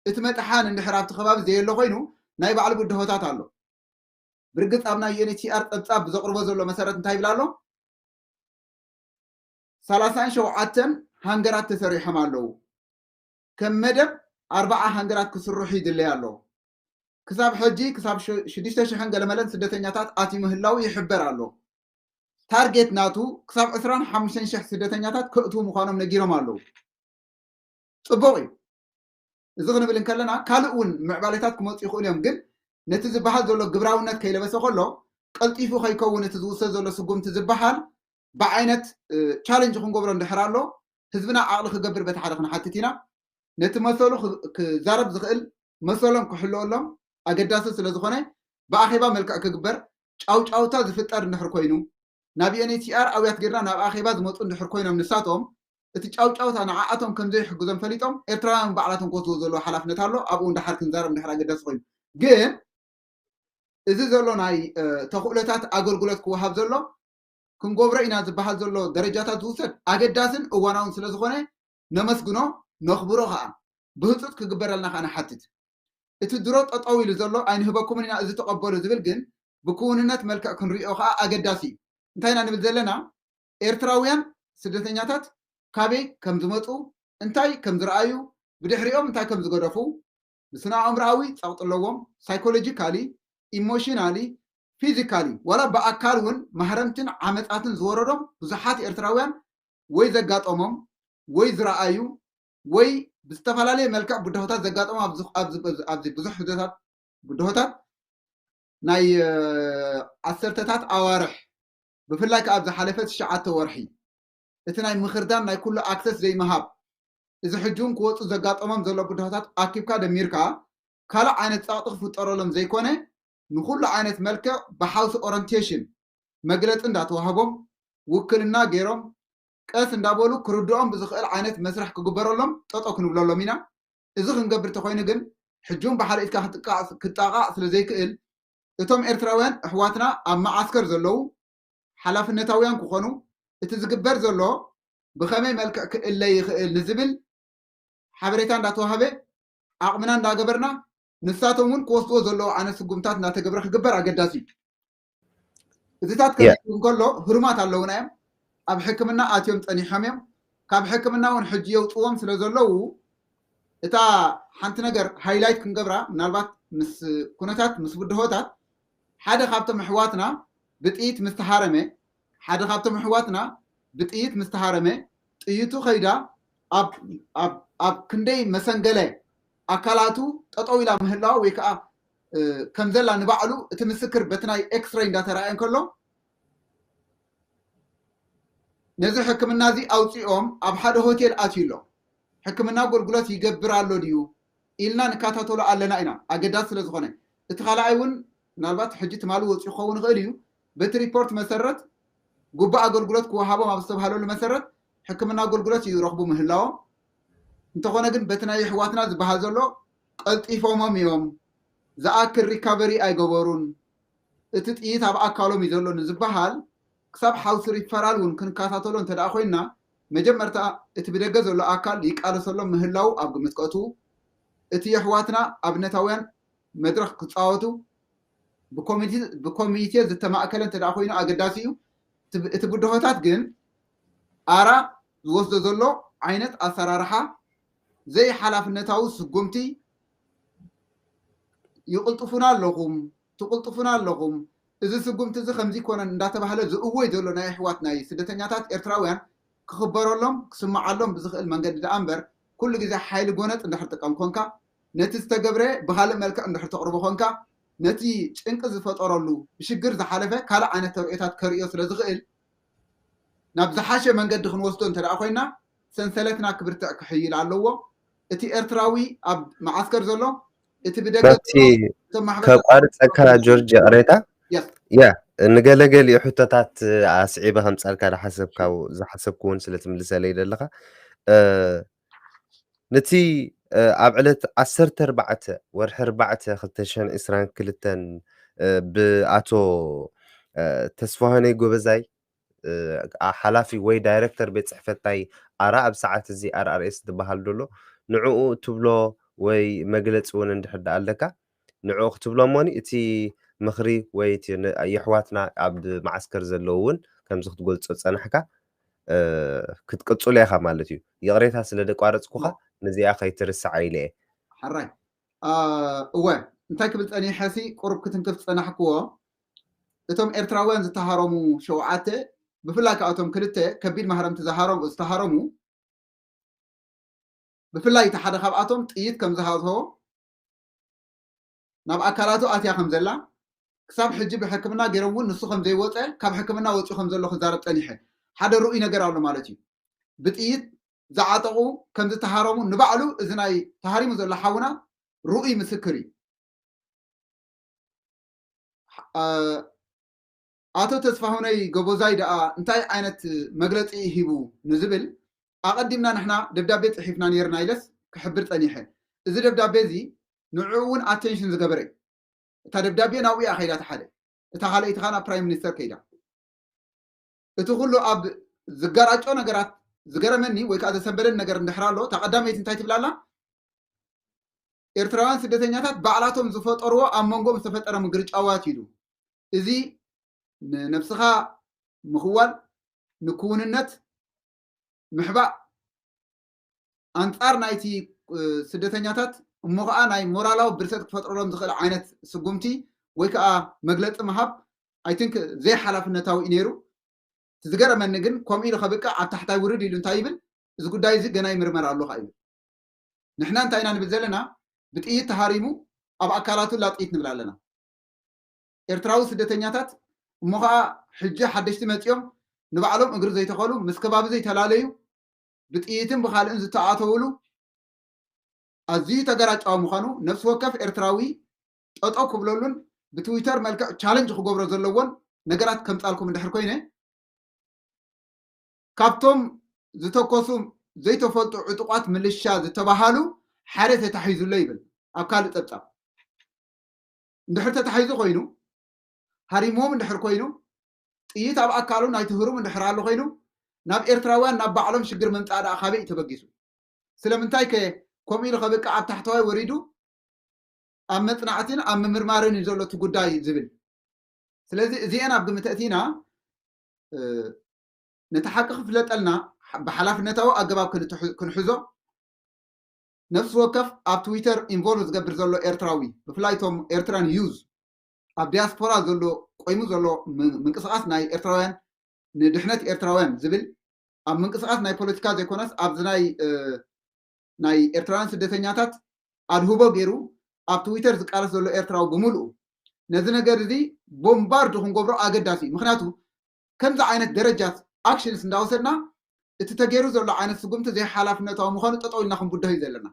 እቲ መጥሓን እንድሕር ኣብቲ ከባቢ ዘየሎ ኮይኑ ናይ ባዕሉ ብድሆታት ኣሎ። ብርግጽ ኣብ ናይ ዩኤንኤችሲኣር ጸብጻብ ብዘቕርቦ ዘሎ መሰረት እንታይ ይብል ኣሎ? ሰላሳን ሸውዓተን ሃንገራት ተሰሪሖም ኣለዉ። ከም መደብ ኣርባዓ ሃንገራት ክስርሑ ይድለይ ኣሎ። ክሳብ ሕጂ ክሳብ ሽ- ሽዱሽተ ሽሕን ገለመለን ስደተኛታት ኣትዩ ምህላው ይሕበር ኣሎ። ታርጌት ናቱ ክሳብ ዕስራን ሓሙሽተን ሽሕ ስደተኛታት ከእትዉ ምዃኖም ነጊሮም ኣለዉ። ጽቡቕ እዩ። እዚ ክንብል እንከለና ካልእ እውን ምዕባሌታት ክመፁ ይኽእሉ እዮም። ግን ነቲ ዝበሃል ዘሎ ግብራውነት ከይለበሰ ከሎ ቀልጢፉ ከይከውን እቲ ዝውሰድ ዘሎ ስጉምቲ ዝበሃል ብዓይነት እ፣ ቻለንጅ ክንገብሮ እንድሕር ኣሎ ህዝብና ዓቕሊ ክገብር በቲ ሓደ ክንሓትት ኢና። ነቲ መሰሉ ክ- ክዛረብ ዝኽእል መሰሎም ክሕልወሎም ኣገዳሲ ስለ ዝኾነ ብኣኼባ መልክዕ ክግበር ጫውጫውታ ዝፍጠር እንድሕር ኮይኑ ናብ ዩኤንኤችሲኣር ኣውያት ጌርና ናብ ኣኼባ ዝመፁ እንድሕር ኮይኖም ንሳቶም እቲ ጫውጫውታ ንዓኣቶም ከም ዘይሕግዞም ፈሊጦም ኤርትራውያን ባዕላቶም ክወስድዎ ዘለዎ ሓላፍነት ኣሎ። ኣብኡ እንድሓር ክንዛረብ እንድሕር ኣገዳሲ ኮይኑ ግን እዚ ዘሎ ናይ እ፣ ተኽእሎታት ኣገልግሎት ክወሃብ ዘሎ ክንገብሮ ኢና ዝበሃል ዘሎ ደረጃታት ዝውሰድ ኣገዳስን እዋናውን ስለ ዝኾነ ነመስግኖ፣ ነኽብሮ ከዓ ብህፁፅ ክግበረልና ከዓ ንሓትት። እቲ ድሮ ጠጠው ኢሉ ዘሎ ኣይንህበኩምን ኢና እዚ ተቐበሉ ዝብል ግን ብክውንነት መልክዕ ክንሪኦ ከዓ ኣገዳሲ እዩ። እንታይ ኢና ንብል ዘለና? ኤርትራውያን ስደተኛታት ካበይ ከም ዝመፁ፣ እንታይ ከም ዝረኣዩ፣ ብድሕሪኦም እንታይ ከም ዝገደፉ፣ ብስነ ኣእምሮኣዊ ፀቕጢ ኣለዎም፣ ሳይኮሎጂካሊ፣ ኢሞሽናሊ፣ ፊዚካሊ ዋላ ብኣካል እውን ማህረምትን ዓመፃትን ዝወረዶም ብዙሓት ኤርትራውያን ወይ ዘጋጠሞም ወይ ዝረኣዩ ወይ ብዝተፈላለየ መልክዕ ብድሆታት ዘጋጠሞም ኣብዚ ኣብዚ- ኣብዚ ብዙሕ ህደታት ብድሆታት ናይ እ፣ ዓሰርተታት ኣዋርሕ ብፍላይ ከዓ ኣብ ዝሓለፈ ትሽዓተ ወርሒ እቲ ናይ ምኽርዳን ናይ ኩሉ ኣክሰስ ዘይምሃብ እዚ ሕጂ እውን ክወፁ ዘጋጠሞም ዘሎ ብድሆታት ኣኪብካ ደሚርካ ካልእ ዓይነት ፀቕጢ ክፍጠረሎም ዘይኮነ ንኩሉ ዓይነት መልክዕ ብሓውሲ ኦረንቴሽን መግለፂ እንዳተዋህቦም ውክልና ገይሮም ቀስ እንዳበሉ ክርድኦም ብዝኽእል ዓይነት መስርሕ ክግበረሎም ጠጠው ክንብለሎም ኢና። እዚ ክንገብር ተኮይኑ ግን ሕጂ እውን ብሓደ ኢድካ ክትቃዕ- ክጣቃዕ ስለ ዘይክእል እቶም ኤርትራውያን ኣሕዋትና ኣብ መዓስከር ዘለዉ ሓላፍነታውያን ክኾኑ እቲ ዝግበር ዘሎ ብኸመይ መልክዕ ክእለ ይኽእል ንዝብል ሓበሬታ እንዳተዋህበ ዓቕምና እንዳገበርና ንሳቶም እውን ክወስድዎ ዘለዎ ዓይነት ስጉምታት እንዳተገብረ ክግበር ኣገዳሲ እዩ። እዚታት ከ Yeah. እንከሎ ህሩማት ኣለውና እዮም። ኣብ ሕክምና ኣትዮም ጸኒሖም እዮም። ካብ ሕክምና እውን ሕጂ የውፅዎም ስለ ዘለዉ እታ ሓንቲ ነገር ሃይላይት ክንገብራ፣ ምናልባት ምስ ኩነታት ምስ ብድሆታት ሓደ ካብቶም ኣሕዋትና ብጥይት ምስ ተሃረመ ሓደ ካብቶም ኣሕዋትና ብጥይት ምስ ተሃረመ ጥይቱ ከይዳ ኣብ ክንደይ መሰንገለ ኣካላቱ ጠጠው ኢላ ምህላዋ ወይ ከዓ ከም ዘላ ንባዕሉ እቲ ምስክር በቲ ናይ ኤክስሬይ እንዳተረኣየ እንከሎ ነዚ ሕክምና እዚ ኣውፂኦም ኣብ ሓደ ሆቴል ኣትዩ ኣሎ። ሕክምና ኣገልግሎት ይገብር ኣሎ ድዩ ኢልና ንከታተሎ ኣለና ኢና፣ ኣገዳሲ ስለ ዝኾነ። እቲ ካልኣይ እውን ምናልባት ሕጂ ትማሊ ወፂኡ ክኸውን ይኽእል እዩ። በቲ ሪፖርት መሰረት ግቡእ ኣገልግሎት ክወሃቦም ኣብ ዝተባሃለሉ መሰረት ሕክምና ኣገልግሎት ይረኽቡ ምህላዎም፣ እንተኾነ ግን በቲ ናይ ኣሕዋትና ዝበሃል ዘሎ ቀልጢፎሞም እዮም፣ ዝኣክል ሪካቨሪ ኣይገበሩን፣ እቲ ጥይት ኣብ ኣካሎም እዩ ዘሎ ንዝበሃል ክሳብ ሓውሲ ሪፈራል እውን ክንከታተሎ እንተ ደኣ ኮይንና መጀመርታ እቲ ብደገ ዘሎ ኣካል ይቃለሰሎም ምህላው ኣብ ግምት ከእትዉ፣ እቲ የሕዋትና ኣብነታውያን መድረኽ ክፃወቱ ብኮሚቴ ዝተማእከለ እንተ ደኣ ኮይኑ ኣገዳሲ እዩ። እቲ ብድሆታት ግን ኣራ ዝወስዶ ዘሎ ዓይነት ኣሰራርሓ ዘይሓላፍነታዊ ስጉምቲ ይቕልጥፉና ኣለኹም ትቕልጥፉና ኣለኹም፣ እዚ ስጉምቲ እዚ ከምዚ ይኮነን እንዳተባህለ ዝእወይ ዘሎ ናይ ኣሕዋት ናይ ስደተኛታት ኤርትራውያን ክኽበረሎም ክስምዓሎም ብዝኽእል መንገዲ ደኣ እምበር ኩሉ ግዜ ሓይሊ ጎነጽ እንድሕር ትጥቀም ኮንካ ነቲ ዝተገብረ ብኻልእ መልክዕ እንድሕር ተቕርቦ ኮንካ ነቲ ጭንቂ ዝፈጠረሉ ብሽግር ዝሓለፈ ካልእ ዓይነት ተርእዮታት ከርእዮ ስለ ዝኽእል ናብ ዝሓሸ መንገዲ ክንወስዶ እንተ ደኣ ኮይና ሰንሰለትና ክብርትዕ ክሕይል ኣለዎ። እቲ ኤርትራዊ ኣብ መዓስከር ዘሎ እቲ ብደገ ናብቲ ከቋርፀካ ጆርጅ ቅሬታ ያ ንገለገሊኡ ሕቶታት ኣስዒበ ከምፃልካ ዝሓሰብኩ እውን ስለትምልሰለይ ዘለካ ነቲ ኣብ ዕለት ዓሰርተ ኣርባዕተ ወርሒ ኣርባዕተ ክልተ ሽሕን ዕስራን ክልተን ብኣቶ ተስፋሆነይ ጎበዛይ ሓላፊ ወይ ዳይረክተር ቤት ፅሕፈት ናይ ኣራ ኣብ ሰዓት እዚ ኣርኣርኤስ ዝበሃል ዘሎ ንዕኡ ትብሎ ወይ መግለፂ እውን እንድሕር ደኣ ኣለካ ንዕኡ ክትብሎ እሞኒ እቲ ምኽሪ ወይ የሕዋትና ኣብ ማዓስከር ዘለዉ እውን ከምዚ ክትገልፆ ዝፀናሕካ ክትቅፅሎ ኢኻ ማለት እዩ። ይቕሬታ ስለ ደቋረፅኩኻ ነዚኣ ከይትርስዓ ኢለ እየ። ሓራይ እወ እንታይ ክብል ፀኒሐ ሲ ቁሩብ ክትንክፍ ዝፀናሕክዎ እቶም ኤርትራውያን ዝተሃረሙ ሸውዓተ ብፍላይ ከኣቶም ክልተ ከቢድ ማህረምቲ ዝተሃረሙ ብፍላይ እቲ ሓደ ካብኣቶም ጥይት ከም ዝሃዝሆ ናብ ኣካላቱ ኣትያ ከም ዘላ ክሳብ ሕጂ ብሕክምና ገይሮም እውን ንሱ ከም ዘይወፀ ካብ ሕክምና ወፂኡ ከም ዘሎ ክዛረብ ፀኒሐ ሓደ ርኡይ ነገር ኣሎ ማለት እዩ ብጥይት ዝዓጠቑ ከም ዝተሃረሙ ንባዕሉ እዚ ናይ ተሃሪሙ ዘሎ ሓውና ርኡይ ምስክር እዩ ኣቶ ተስፋሁነይ ገቦዛይ ደኣ እንታይ ዓይነት መግለፂ ሂቡ ንዝብል ኣቐዲምና ንሕና ደብዳቤ ፅሒፍና ነይርና ኢለስ ክሕብር ፀኒሐ እዚ ደብዳቤ እዚ ንዕኡ እውን ኣቴንሽን ዝገበረ እታ ደብዳቤ ናብኡ እያ ከይዳ ተሓደ እታ ካልኣይቲ ከዓ ናብ ፕራይም ሚኒስተር ከይዳ እቲ ኩሉ ኣብ ዝገራጮ ነገራት ዝገረመኒ ወይ ከዓ ዘሰንበደኒ ነገር እንድሕር ኣሎ እታ ቀዳመይቲ እንታይ ትብላላ ኤርትራውያን ስደተኛታት ባዕላቶም ዝፈጠርዎ ኣብ መንጎም ዝተፈጠረ ምግርጫዋት እዩ እዚ ንነብስኻ ምኽዋል ንክውንነት ምሕባእ ኣንጻር ናይቲ ስደተኛታት እሞ ከዓ ናይ ሞራላዊ ብርሰት ክፈጥረሎም ዝኽእል ዓይነት ስጉምቲ ወይ ከዓ መግለፂ ምሃብ ኣይትንክ ዘይሓላፍነታዊ እዩ ነይሩ ዝገረመኒ ግን ከምኡ ኢሉ ከብቅዕ ኣብ ታሕታይ ውርድ ኢሉ እንታይ ይብል እዚ ጉዳይ እዚ ገና ይምርመር ኣሎ ከዓ ይብል ንሕና እንታይ ኢና ንብል ዘለና ብጥይት ተሃሪሙ ኣብ ኣካላቱ ላጥይት ንብል ኣለና ኤርትራዊ ስደተኛታት እሞ ከዓ ሕጂ ሓደሽቲ መፂኦም ንባዕሎም እግሪ ዘይተኸሉ ምስ ከባቢ ዘይተላለዩ ብጥይትን ብካልእን ዝተኣተውሉ ኣዝዩ ተገራጫዊ ምዃኑ ነፍሲ ወከፍ ኤርትራዊ ጠጠው ክብለሉን ብትዊተር መልክዕ ቻለንጅ ክገብሮ ዘለዎን ነገራት ከምፃልኩም እንድሕር ኮይነ ካብቶም ዝተኮሱ ዘይተፈልጡ ዕጡቋት ምልሻ ዝተባሃሉ ሓደ ተታሒዙሎ ይብል ኣብ ካልእ ፀብፃብ እንድሕር ተታሒዙ ኮይኑ ሃሪምዎም እንድሕር ኮይኑ ጥይት ኣብ ኣካሉ ናይ ትህሩም እንድሕር ኣሎ ኮይኑ ናብ ኤርትራውያን ናብ ባዕሎም ሽግር ምምፃእ ደኣ ካበይ እዩ ተበጊሱ ስለምንታይ ከ ከምኡ ኢሉ ከብቅዕ ኣብ ታሕተዋይ ወሪዱ ኣብ መፅናዕትን ኣብ ምምርማርን እዩ ዘሎ እቲ ጉዳይ ዝብል ስለዚ እዚአን ኣብ ግምት እቲና ነቲ ሓቂ ክፍለጠልና ብሓላፍነታዊ ኣገባብ ክንሕዞ ነፍሲ ወከፍ ኣብ ትዊተር ኢንቮልቭ ዝገብር ዘሎ ኤርትራዊ፣ ብፍላይ ቶም ኤርትራን ዩዝ ኣብ ዲያስፖራ ዘሎ ቆይሙ ዘሎ ምንቅስቃስ ናይ ኤርትራውያን ንድሕነት ኤርትራውያን ዝብል ኣብ ምንቅስቃስ ናይ ፖለቲካ ዘይኮነስ ኣብዚ ናይ ናይ ኤርትራውያን ስደተኛታት ኣድህቦ ገይሩ ኣብ ትዊተር ዝቃለስ ዘሎ ኤርትራዊ ብምልኡ ነዚ ነገር እዚ ቦምባርድ ክንገብሮ ኣገዳሲ እዩ። ምክንያቱ ከምዚ ዓይነት ደረጃት ኣክሽንስ እንዳወሰድና እቲ ተገይሩ ዘሎ ዓይነት ስጉምቲ ዘይሓላፍነታዊ ምዃኑ ጠጠው ኢልና ክንብድሆ እዩ ዘለና።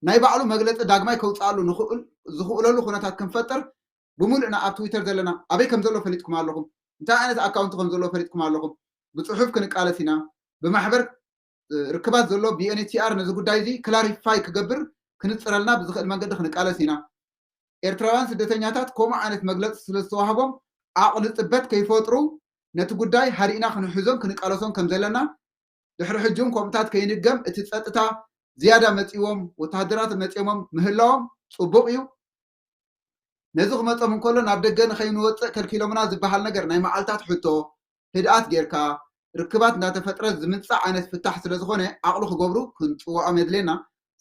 ናይ ባዕሉ መግለፂ ዳግማይ ከውፅኣሉ ዝኽእለሉ ኩነታት ክንፈጥር ብምሉእና ኣብ ትዊተር ዘለና ኣበይ ከም ዘሎ ፈሊጥኩም ኣለኹም፣ እንታይ ዓይነት ኣካውንቲ ከም ዘሎ ፈሊጥኩም ኣለኹም። ብፅሑፍ ክንቃለስ ኢና። ብማሕበር ርክባት ዘሎ ቢኤንኤችሲኣር ነዚ ጉዳይ እዚ ክላሪፋይ ክገብር ክንፅረልና ብዝኽእል መንገዲ ክንቃለስ ኢና። ኤርትራውያን ስደተኛታት ከምኡ ዓይነት መግለፂ ስለ ዝተዋህቦም ዓቕሊ ፅበት ከይፈጥሩ ነቲ ጉዳይ ሃዲእና ክንሕዞን ክንቃለሶን ከም ዘለና ድሕሪ ሕጂ እውን ከምኡታት ከይንገም እቲ ፀጥታ ዝያዳ መፂዎም ወተሃደራት መፂኦሞም ምህላዎም ፅቡቕ እዩ። ነዚ ክመፆም እንከሎ ናብ ደገ ንኸይንወፅእ ከልኪሎምና ዝበሃል ነገር ናይ መዓልታት ሕቶ ህድኣት ጌርካ ርክባት እንዳተፈጥረ ዝምፃእ ዓይነት ፍታሕ ስለ ዝኾነ ዓቕሉ ክገብሩ ክንፅውዖም የድልየና።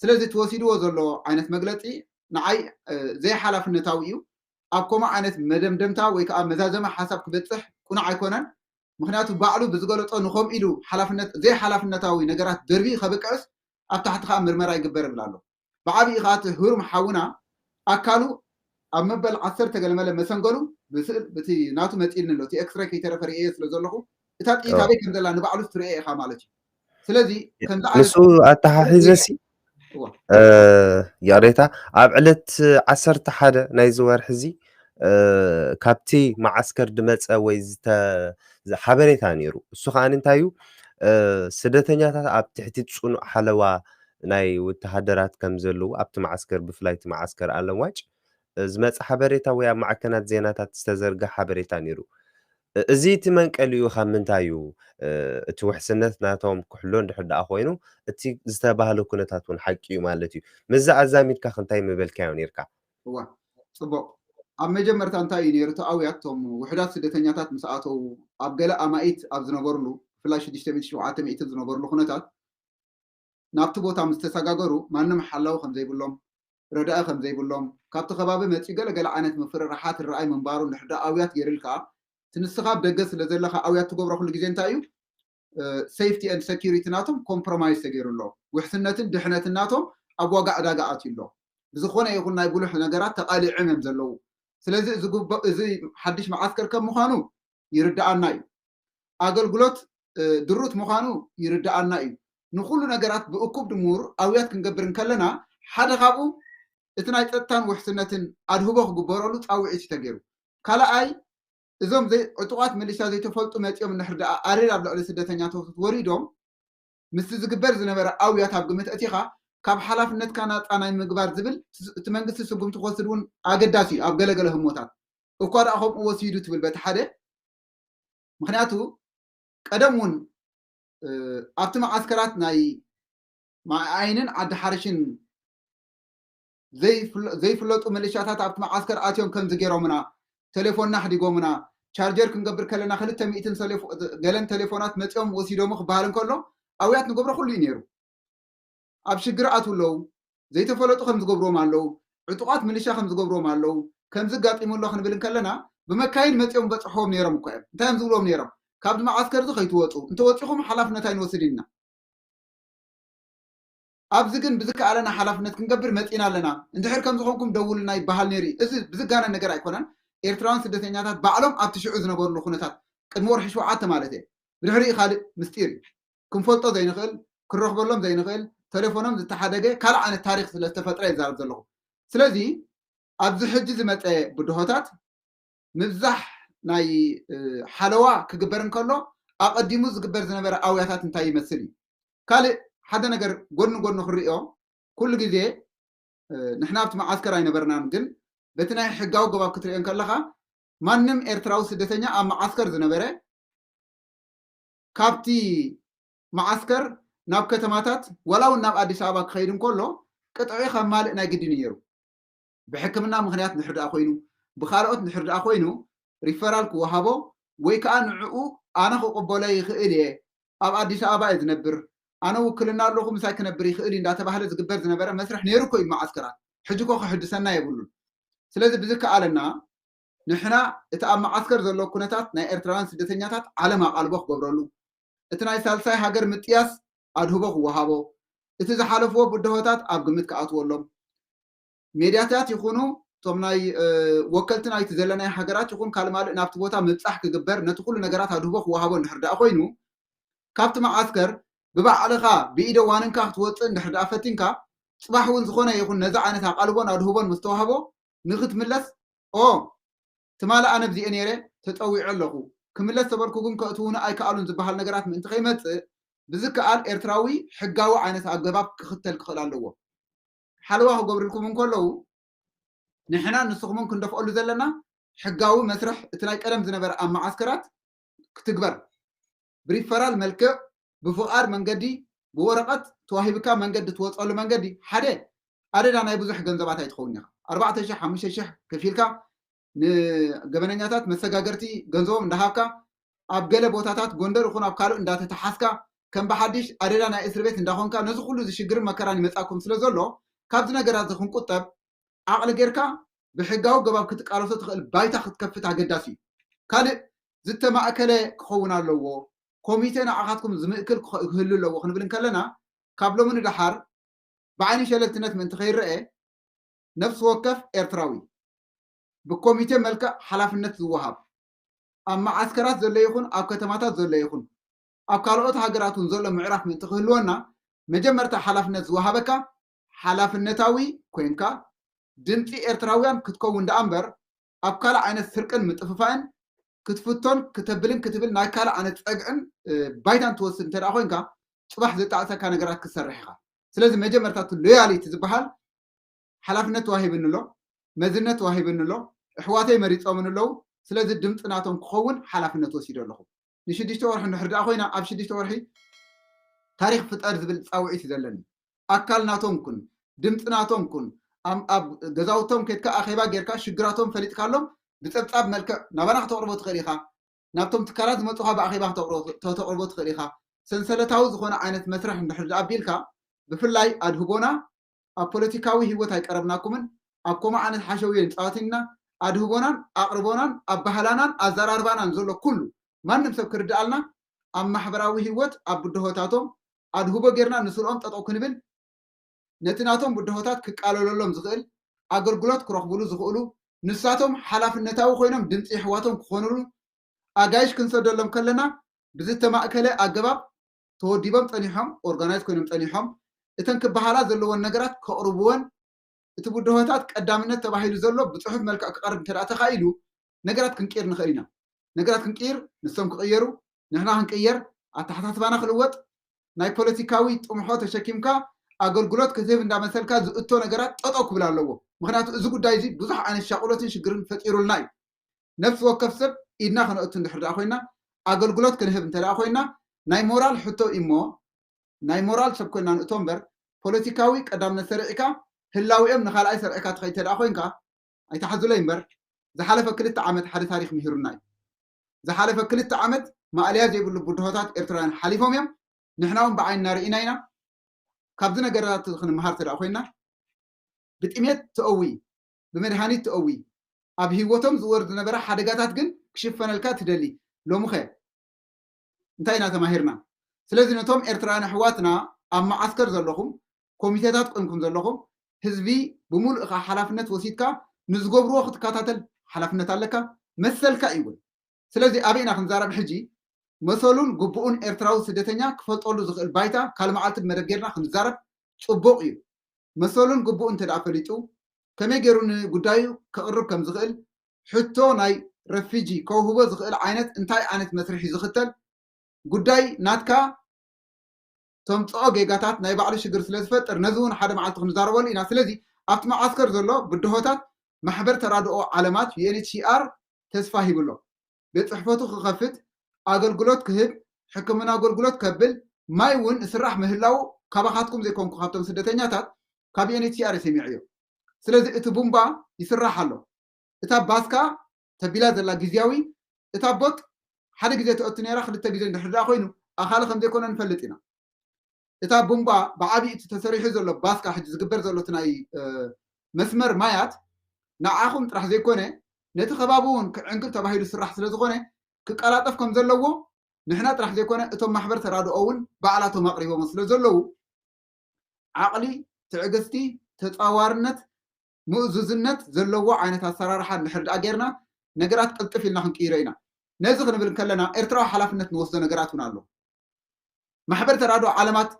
ስለዚ ተወሲድዎ ዘሎ ዓይነት መግለፂ ንዓይ ዘይሓላፍነታዊ እዩ። ኣብ ከምኡ ዓይነት መደምደምታ ወይ ከዓ መዛዘማ ሓሳብ ክበፅሕ ቁኑዕ ኣይኮነን። ምክንያቱ ባዕሉ ብዝገለፆ ንኸም ኢሉ ሓላፍነት ዘይሓላፍነታዊ ነገራት ደርቢ ከብቅዕስ ኣብ ታሕቲ ከዓ ምርመራ ይግበር ይብል ኣሎ። ብዓብዪ ከዓ እቲ ህሩም ሓውና ኣካሉ ኣብ መበል ዓሰርተ ገለመለ መሰንገሉ ብስእል እቲ ናቱ መፂልኒ ኣሎ። እቲ ኤክስሬ ከይተረፈ ርእየ ስለ ዘለኹ እታ ጥይት ኣበይ ከም ዘላ ንባዕሉ ትርእየ ኢኻ ማለት እዩ። ስለዚ ከምዚ ዓይነት ንሱ ኣተሓሒዘሲ ይቕሬታ ኣብ ዕለት ዓሰርተ ሓደ ናይዚ ወርሒ እዚ ካብቲ መዓስከር ድመፀ ወይ ሓበሬታ ነይሩ። እሱ ከዓ እንታይ እዩ? ስደተኛታት ኣብ ትሕቲ ፅኑዕ ሓለዋ ናይ ወተሃደራት ከም ዘለዉ ኣብቲ መዓስከር ብፍላይ እቲ መዓስከር ኣለምዋጭ ዝመፀ ሓበሬታ ወይ ኣብ ማዕከናት ዜናታት ዝተዘርገ ሓበሬታ ነይሩ። እዚ እቲ መንቀሊኡ ካብ ምንታይ እዩ? እቲ ውሕስነት ናቶም ክሕሎ እንድሕር ደኣ ኮይኑ እቲ ዝተባህለ ኩነታት እውን ሓቂ እዩ ማለት እዩ። ምስዚ ኣዛሚድካ ክንታይ ምበልካዮ ነይርካ? እዋ ፅቡቕ። ኣብ መጀመርታ እንታይ እዩ ነይሩ? እቲ ኣውያት እቶም ውሕዳት ስደተኛታት ምስ ኣተዉ ኣብ ገለ ኣማኢት ኣብ ዝነበርሉ ብፍላይ ሽዱሽተ ሚእቲ ሸውዓተ ሚእቲ ዝነበርሉ ኩነታት ናብቲ ቦታ ምስ ተሰጋገሩ ማንም ሓላዊ ከም ዘይብሎም ረዳኢ ከም ዘይብሎም ካብቲ ከባቢ መፂኡ ገለ ገለ ዓይነት ምፍርራሓት ርኣይ ምንባሩ እንድሕር ደኣ ኣውያት ገይርልካ እቲ ንስኻ ኣብ ደገ ስለ ዘለኻ ኣውያት ትገብሮ ኩሉ ግዜ እንታይ እዩ safety and security ናቶም compromise ተገይሩ ኣሎ። ውሕስነትን ድሕነትን ናቶም ኣብ ዋጋ ዕዳጋ ኣትዩ ኣሎ። ብዝኾነ ይኹን ናይ ጉልሕ ነገራት ተቓሊዖም እዮም ዘለዉ። ስለዚ እዚ ሓድሽ መዓስከር ከም ምዃኑ ይርድኣና እዩ። ኣገልግሎት ድሩት ምዃኑ ይርድኣና እዩ። ንኹሉ ነገራት ብእኩብ ድሙር ኣውያት ክንገብር እንከለና ሓደ ካብኡ እቲ ናይ ፀጥታን ውሕስነትን ኣድህቦ ክግበረሉ ፃውዒት እዩ ተገይሩ። ካልኣይ እዞም ዕጡቓት ሚሊሻ ዘይተፈልጡ መፂኦም እንድሕር ደኣ ኣሬራ ኣብ ልዕሊ ስደተኛታት ወሪዶም ምስቲ ዝግበር ዝነበረ ኣውያት ኣብ ግምት ኣእቲኻ ካብ ሓላፍነትካ ናፃ ናይ ምግባር ዝብል እቲ መንግስቲ ስጉምቲ ክወስድ እውን ኣገዳሲ እዩ። ኣብ ገለገለ ህሞታት እኳ ደኣ ከምኡ ወሲዱ ትብል በቲ ሓደ ምክንያቱ ቀደም እውን ኣብቲ መዓስከራት ናይ ማይዓይንን ዓዲ ሓርሽን ዘይፍለጡ ሚሊሻታት ኣብቲ መዓስከር ኣትዮም ከምዚ ገይሮምና፣ ቴሌፎንና ኣሕዲጎምና፣ ቻርጀር ክንገብር ከለና ክልተ ሚእትን ገለን ቴሌፎናት መፂኦም ወሲዶሙ ክበሃል እንከሎ ኣውያት ንገብሮ ኩሉ እዩ ነይሩ። ኣብ ሽግር ኣትው ኣለዉ፣ ዘይተፈለጡ ከም ዝገብርዎም ኣለዉ፣ ዕጡቓት ሚሊሻ ከም ዝገብርዎም ኣለዉ፣ ከምዚ ኣጋጢሙ ኣሎ ክንብል እንከለና ብመካይን መፂኦም በፅሕዎም ነይሮም እኮ እዮም። እንታይ እዮም ዝብልዎም ነይሮም? ካብዚ መዓስከር እዚ ከይትወፁ፣ እንተወፂኹም ሓላፍነት ኣይንወስድን ኢና። ኣብዚ ግን ብዝከኣለና ሓላፍነት ክንገብር መፂና ኣለና። እንድሕር ከም ዝኾንኩም ደውልና ይበሃል ነይሩ እዩ። እዚ ብዝጋነን ነገር ኣይኮነን። ኤርትራውያን ስደተኛታት ባዕሎም ኣብቲ ሽዑ ዝነበርሉ ኩነታት ቅድሚ ወርሒ ሸውዓተ ማለት እየ። ብድሕሪኡ ካልእ ምስጢር እዩ። ክንፈልጦ ዘይንኽእል፣ ክንረኽበሎም ዘይንኽእል፣ ተሌፎኖም ዝተሓደገ ካልእ ዓይነት ታሪኽ ስለ ዝተፈጥረ ይዛረብ ዘለኹ። ስለዚ ኣብዚ ሕጂ ዝመፀ ብድሆታት ምብዛሕ ናይ ሓለዋ ክግበር እንከሎ ኣቐዲሙ ዝግበር ዝነበረ ኣውያታት እንታይ ይመስል እዩ። ካልእ ሓደ ነገር ጎኒ ጎኒ ክርእዮ ኩሉ ግዜ ንሕና ኣብቲ መዓስከር ኣይነበርናን፣ ግን በቲ ናይ ሕጋዊ ገባብ ክትርእዮ እንከለኻ ማንም ኤርትራዊ ስደተኛ ኣብ መዓስከር ዝነበረ ካብቲ መዓስከር ናብ ከተማታት ዋላ እውን ናብ ኣዲስ ኣበባ ክኸይድ እንከሎ ቅጥዒ ከማልእ ናይ ግድን እዩ ነይሩ። ብሕክምና ምኽንያት እንድሕር ደኣ ኮይኑ ብካልኦት እንድሕር ደኣ ኮይኑ ሪፈራል ክወሃቦ ወይ ከዓ ንዕኡ ኣነ ክቕበሎ ይኽእል እየ ኣብ ኣዲስ ኣበባ እየ ዝነብር፣ ኣነ ውክልና ኣለኹ፣ ምሳይ ክነብር ይኽእል እዩ እንዳተባህለ ዝግበር ዝነበረ መስርሕ ነይሩ እኮ እዩ። መዓስከራት ሕጂ እኮ ክሕድሰና የብሉን። ስለዚ ብዝከኣለና ንሕና እቲ ኣብ መዓስከር ዘሎ ኩነታት ናይ ኤርትራውያን ስደተኛታት ዓለም ኣቓልቦ ክገብረሉ፣ እቲ ናይ ሳልሳይ ሃገር ምጥያስ ኣድህቦ ክወሃቦ፣ እቲ ዝሓለፍዎ ብድሆታት ኣብ ግምት ክኣትወሎም፣ ሜድያታት ይኹኑ እቶም ናይ ወከልቲ ናይቲ ዘለናይ ሃገራት ይኹን ካልእ ማልእ ናብቲ ቦታ ምብፃሕ ክግበር፣ ነቲ ኩሉ ነገራት ኣድህቦ ክወሃቦ እንድሕር ደኣ ኮይኑ፣ ካብቲ መዓስከር ብባዕልኻ ብኢደ ዋንንካ ክትወፅእ እንድሕር ደኣ ፈቲንካ፣ ፅባሕ እውን ዝኾነ ይኹን ነዚ ዓይነት ኣቓልቦን ኣድህቦን ምስ ተዋህቦ ንክትምለስ፣ ኦ ትማሊ ኣነ ብዚኤ ነይረ፣ ተፀዊዐ ኣለኹ፣ ክምለስ ተበልኩ ግን ከእትውኒ ኣይከኣሉን ዝበሃል ነገራት ምእንቲ ከይመፅእ፣ ብዝከኣል ኤርትራዊ ሕጋዊ ዓይነት ኣገባብ ክኽተል ክኽእል ኣለዎ። ሓለዋ ክገብርልኩም እንከለዉ ንሕና ንስኹምን ክንደፍኦሉ ዘለና ሕጋዊ መስርሕ እቲ ናይ ቀደም ዝነበረ ኣብ መዓስከራት ክትግበር፣ ብሪፈራል መልክዕ ብፍቓድ መንገዲ ብወረቐት ተዋሂብካ መንገዲ ትወፀሉ መንገዲ ሓደ ኣደዳ ናይ ብዙሕ ገንዘባት ኣይትኸውን ኢኻ። ኣርባዕተ ሽሕ ሓሙሽተ ሽሕ ከፊልካ ንገበነኛታት መሰጋገርቲ ገንዘቦም እንዳሃብካ ኣብ ገለ ቦታታት ጎንደር ይኹን ኣብ ካልእ እንዳተተሓዝካ ከም ብሓድሽ ኣደዳ ናይ እስር ቤት እንዳኾንካ ነዚ ኩሉ እዚ ሽግርን መከራን ይመፃኩም ስለ ዘሎ ካብዚ ነገራት እዚ ክንቁጠብ ዓቕሊ ጌርካ ብሕጋዊ ገባብ ክትቃለሶ ትኽእል ባይታ ክትከፍት ኣገዳሲ እዩ። ካልእ ዝተማእከለ ክኸውን ኣለዎ። ኮሚቴ ንዓኻትኩም ዝምእክል ክኸ- ክህሉ ኣለዎ ክንብል እንከለና ካብ ሎሚ ንደሓር ብዓይኒ ሸለልትነት ምእንቲ ከይረአ ነፍሲ ወከፍ ኤርትራዊ ብኮሚቴ መልክዕ ሓላፍነት ዝወሃብ ኣብ መዓስከራት ዘሎ ይኹን ኣብ ከተማታት ዘሎ ይኹን ኣብ ካልኦት ሃገራት እውን ዘሎ ምዕራፍ ምእንቲ ክህልወና መጀመርታ ሓላፍነት ዝወሃበካ ሓላፍነታዊ ኮንካ ድምፂ ኤርትራውያን ክትከውን ደኣ እምበር ኣብ ካልእ ዓይነት ስርቅን ምጥፍፋእን ክትፍቶን ክተብልን ክትብል ናይ ካልእ ዓይነት ፀግዕን ባይታን ትወስድ እንተ ደኣ ኮንካ ፅባሕ ዘጣዕሰካ ነገራት ክትሰርሕ ኢኻ። ስለዚ መጀመርታ እቲ ሎያሊቲ ዝበሃል ሓላፍነት ተዋሂብኒ ኣሎ፣ መዝነት ተዋሂብኒ ኣሎ፣ ኣሕዋተይ መሪፆምን ኣለዉ። ስለዚ ድምፂ ናቶም ክኸውን ሓላፍነት ወሲደ ኣለኹ። ንሽዱሽተ ወርሒ እንድሕር ደኣ ኮይና ኣብ ሽዱሽተ ወርሒ ታሪኽ ፍጠር ዝብል ፃውዒት እዩ ዘለኒ። ኣካል ናቶም ኩን፣ ድምፂ ናቶም ኩን፣ ኣብ ገዛውቶም ከድካ ኣኼባ ጌርካ ሽግራቶም ፈሊጥካሎም ብፀብፃብ መልክዕ ናባና ክተቕርቦ ትኽእል ኢኻ። ናብቶም ትካላት ዝመፁኻ ብኣኼባ ክተቕርቦ ትኽእል ኢኻ። ሰንሰለታዊ ዝኾነ ዓይነት መስርሕ እንድሕር ኣቢልካ ብፍላይ ኣድህቦና ኣብ ፖለቲካዊ ህይወት ኣይቀረብናኩምን ኣብ ኮማ ዓይነት ሓሸውዮ ይንፃወት ኢና ኣድህቦናን ኣቕርቦናን ኣባህላናን ኣዘራርባናን ዘሎ ኩሉ ማንም ሰብ ክርድኣልና ኣብ ማሕበራዊ ህይወት ኣብ ብድሆታቶም ኣድህቦ ጌርና ንስልኦም ጠጠው ክንብል ነቲ ናቶም ብድሆታት ክቃለለሎም ዝኽእል ኣገልግሎት ክረኽብሉ ዝኽእሉ ንሳቶም ሓላፍነታዊ ኮይኖም ድምፂ የሕዋቶም ክኾኑሉ ኣጋይሽ ክንሰደሎም ከለና ብዝተማእከለ ኣገባብ ተወዲቦም ፀኒሖም ኦርጋናይዝ ኮይኖም ፀኒሖም እተን ክበሃላ ዘለዎን ነገራት ከቕርብወን እቲ ብድሆታት ቀዳምነት ተባሂሉ ዘሎ ብፅሑፍ መልክዕ ክቐርብ እንተ ተኻኢሉ ነገራት ክንቅይር ንኽእል ኢና። ነገራት ክንቅይር ንሶም ክቕየሩ ንሕና ክንቅየር ኣተሓሳስባና ክልወጥ ናይ ፖለቲካዊ ጥምሖ ተሸኪምካ ኣገልግሎት ክትህብ እንዳመሰልካ ዝእቶ ነገራት ጠጠው ክብል ኣለዎ። ምክንያቱ እዚ ጉዳይ እዚ ብዙሕ ዓይነት ሻቁሎትን ሽግርን ፈጢሩልና እዩ። ነፍሲ ወከፍ ሰብ ኢድና ከነእቱ እንድሕር ደኣ ኮይና ኣገልግሎት ክንህብ እንተ ደኣ ኮይና ናይ ሞራል ሕቶ እሞ ናይ ሞራል ሰብ ኮይና ንእቶ እምበር ፖለቲካዊ ቀዳምነት ሰሪዕካ ህላዊኦም ንካልኣይ ሰሪዕካ ትኸይድ እንተ ደኣ ኮይንካ ኣይትሓዙለይ እምበር ዝሓለፈ ክልተ ዓመት ሓደ ታሪክ ምሂሩና እዩ። ዝሓለፈ ክልተ ዓመት ማእለያ ዘይብሉ ብድሆታት ኤርትራውያን ሓሊፎም እዮም። ንሕና እውን ብዓይንና ርኢና ኢና። ካብዚ ነገራት ክንመሃር እንተ ደኣ ኮይና ብጥሜት ትእዊ፣ ብመድሃኒት ትእዊ፣ ኣብ ህይወቶም ዝወርድ ዝነበረ ሓደጋታት ግን ክሽፈነልካ ትደሊ። ሎምኸ እንታይ ኢና ተማሂርና? ስለዚ ነቶም ኤርትራውያን ኣሕዋትና ኣብ መዓስከር ዘለኹም፣ ኮሚቴታት ቆምኩም ዘለኹም፣ ህዝቢ ብምሉእ ኢኻ ሓላፍነት ወሲድካ ንዝገብርዎ ክትከታተል ሓላፍነት ኣለካ፣ መሰልካ እዩ እውን። ስለዚ ኣበይ ኢና ክንዛረብ ሕጂ? መሰሉን ግቡኡን ኤርትራዊ ስደተኛ ክፈልጠሉ ዝኽእል ባይታ ካልእ መዓልቲ ብመደብ ጌርና ክንዛረብ ጽቡቕ እዩ። መሰሉን ግቡኡን እንተ ደኣ ፈሊጡ ከመይ ገይሩ ንጉዳዩ ከቕርብ ከም ዝኽእል ሕቶ ናይ ረፊጂ ከውህቦ ዝኽእል ዓይነት እንታይ ዓይነት መስርሕ እዩ ዝኽተል ጉዳይ ናትካ ተምፅኦ ጌጋታት ናይ ባዕሉ ሽግር ስለ ዝፈጥር ነዚ እውን ሓደ መዓልቲ ክንዛረበሉ ኢና። ስለዚ ኣብቲ መዓስከር ዘሎ ብድሆታት ማሕበር ተራድኦ ዓለማት ዩ ኤን ኤች ሲ ኣር ተስፋ ሂብሎ ቤት ፅሕፈቱ ክኸፍት ኣገልግሎት ክህብ ሕክምና ኣገልግሎት ከብል ማይ እውን እስራሕ ምህላው ካባኻትኩም ዘይኮንኩ ካብቶም ስደተኛታት ካብ ዩ ኤን ኤች ሲ ኣር ሰሚዐዮ። ስለዚ እቲ ቡምባ ይስራሕ ኣሎ። እታ ባስካ ተቢላ ዘላ ግዝያዊ እታ ቦጥ ሓደ ግዜ ትእቱ ነይራ ክልተ ግዜ እንድሕር ደኣ ኮይኑ ኣኻሊ ከም ዘይኮነ ንፈልጥ ኢና። እታ ቡምባ ብዓብዪ እቲ ተሰሪሑ ዘሎ ባስካ ሕጂ ዝግበር ዘሎ እቲ ናይ መስመር ማያት ንዓኹም ጥራሕ ዘይኮነ ነቲ ከባቢ እውን ክዕንግል ተባሂሉ ዝስራሕ ስለ ዝኾነ ክቀላጠፍ ከም ዘለዎ ንሕና ጥራሕ ዘይኮነ እቶም ማሕበር ተራድኦ እውን ባዕላቶም ኣቕሪቦሞ ስለ ዘለዉ ዓቕሊ፣ ትዕግስቲ፣ ተፃዋርነት፣ ምእዙዝነት ዘለዎ ዓይነት ኣሰራርሓ እንድሕር ደኣ ጌርና ነገራት ቅልጥፍ ኢልና ክንቅይሮ ኢና። ነዚ ክንብል እንከለና ኤርትራዊ ሓላፍነት ንወስዶ ነገራት እውን ኣሎ። ማሕበር ተራድኦ ዓለማት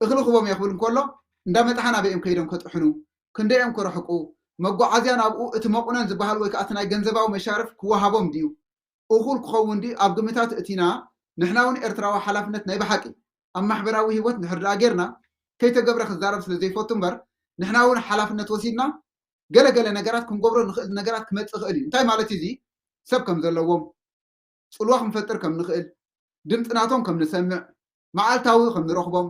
እኽሊ ክቦም እየ ክብል እንከሎ እንዳመጥሓ ናበይ እዮም ከይዶም ከጥሕኑ፣ ክንደይ እዮም ክርሕቁ፣ መጓዓዝያ ናብኡ እቲ መቑነን ዝበሃል ወይ ከዓ እቲ ናይ ገንዘባዊ መሻርፍ ክወሃቦም ድዩ? እኹል ክኸውን ድዩ ኣብ ግምታት እቲና ንሕና እውን ኤርትራዊ ሓላፍነት ናይ ብሓቂ ኣብ ማሕበራዊ ህይወት እንድሕር ደኣ ጌርና ከይተገብረ ክዛረብ ስለ ዘይፈቱ እምበር ንሕና እውን ሓላፍነት ወሲድና ገለ ገለ ነገራት ክንገብሮ ንኽእል ነገራት ክመፅእ ይኽእል እዩ። እንታይ ማለት እዩ እዚ? ሰብ ከም ዘለዎም፣ ፅልዋ ክንፈጥር ከም ንኽእል፣ ድምፂ ናቶም ከም ንሰምዕ፣ መዓልታዊ ከም ንረኽቦም፣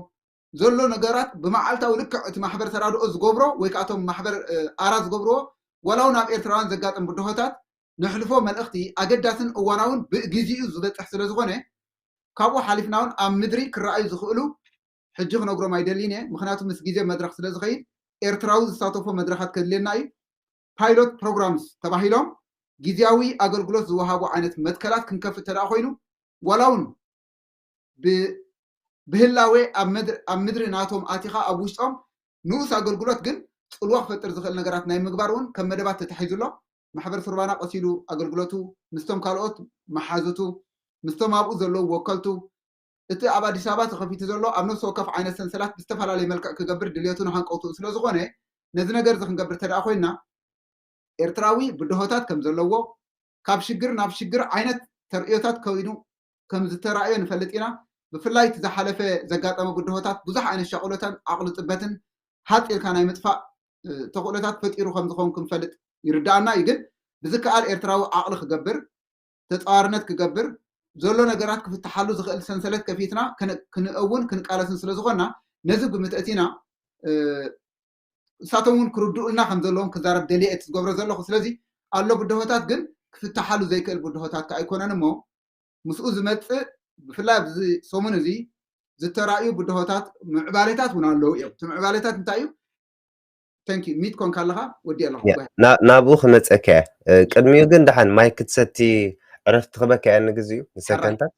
ዘሎ ነገራት ብመዓልታዊ ልክዕ እቲ ማሕበር ተራድኦ ዝገብሮ ወይ ከዓ እቶም ማሕበር ኣራ ዝገብርዎ ዋላ እውን ኣብ ኤርትራውያን ዘጋጥም ብድሆታት ነሕልፎ መልእኽቲ ኣገዳስን እዋናውን ብግዚኡ ዝበፅሕ ስለ ዝኾነ ካብኡ ሓሊፍና እውን ኣብ ምድሪ ክረኣዩ ዝኽእሉ ሕጂ ክነግሮም ኣይደልይን እየ። ምክንያቱ ምስ ግዜ መድረክ ስለ ዝኸይድ ኤርትራዊ ዝሳተፎ መድረካት ከድልየና እዩ። ፓይሎት ፕሮግራምስ ተባሂሎም ግዜያዊ ኣገልግሎት ዝወሃቡ ዓይነት መትከላት ክንከፍት ተደኣ ኮይኑ ዋላ እውን ብህላዌ ኣብ ምድሪ ናቶም ኣቲኻ ኣብ ውሽጦም ንኡስ ኣገልግሎት ግን ፅልዋ ክፈጥር ዝኽእል ነገራት ናይ ምግባር እውን ከም መደባት ተታሒዙ ኣሎ። ማሕበር ሱርባና ቀሲሉ ኣገልግሎቱ ምስቶም ካልኦት መሓዙቱ ምስቶም ኣብኡ ዘለዉ ወከልቱ እቲ ኣብ ኣዲስ ኣበባ ተኸፊቱ ዘሎ ኣብ ነፍሲ ወከፍ ዓይነት ሰንሰላት ብዝተፈላለየ መልክዕ ክገብር ድልየቱን ሃንቀውቱን ስለ ዝኾነ ነዚ ነገር እዚ ክንገብር ተደኣ ኮይንና ኤርትራዊ ብድሆታት ከም ዘለዎ ካብ ሽግር ናብ ሽግር ዓይነት ተርእዮታት ከይኑ ከም ዝተራእዮ ንፈልጥ ኢና። ብፍላይ እቲ ዝሓለፈ ዘጋጠመ ብድሆታት ብዙሕ ዓይነት ሻቕሎታን ዓቕሊ ጥበትን ሃጥ ኢልካ ናይ ምጥፋእ ተኽእሎታት ፈጢሩ ከም ዝኸውን ክንፈልጥ ይርዳኣና እዩ። ግን ብዝከኣል ኤርትራዊ ዓቕሊ ክገብር ተፃዋርነት ክገብር ዘሎ ነገራት ክፍትሓሉ ዝኽእል ሰንሰለት ከፊትና ክንእውን ክንቃለስን ስለ ዝኾንና ነዚ ግምት እቲና እሳቶም እውን ክርድኡልና ከም ዘለዎም ክዛረብ ደልየ እቲ ዝገብሮ ዘለኹ። ስለዚ ኣሎ ብድሆታት ግን ክፍትሓሉ ዘይክእል ብድሆታት ከ ኣይኮነን እሞ ምስኡ ዝመፅእ ብፍላይ ኣብዚ ሰሙን እዚ ዝተራእዩ ብድሆታት ምዕባሌታት እውን ኣለዉ እዮም። እቲ ምዕባሌታት እንታይ እዩ? ተንኪ ሚት ኮንካ ኣለኻ ወዲ ኣለኹ ናብኡ ክመፀካ እየ። ቅድሚኡ ግን ደሓን ማይ ክትሰቲ ዕረፍቲ ክበካ እያ ንግዜኡ ንሰከንታት።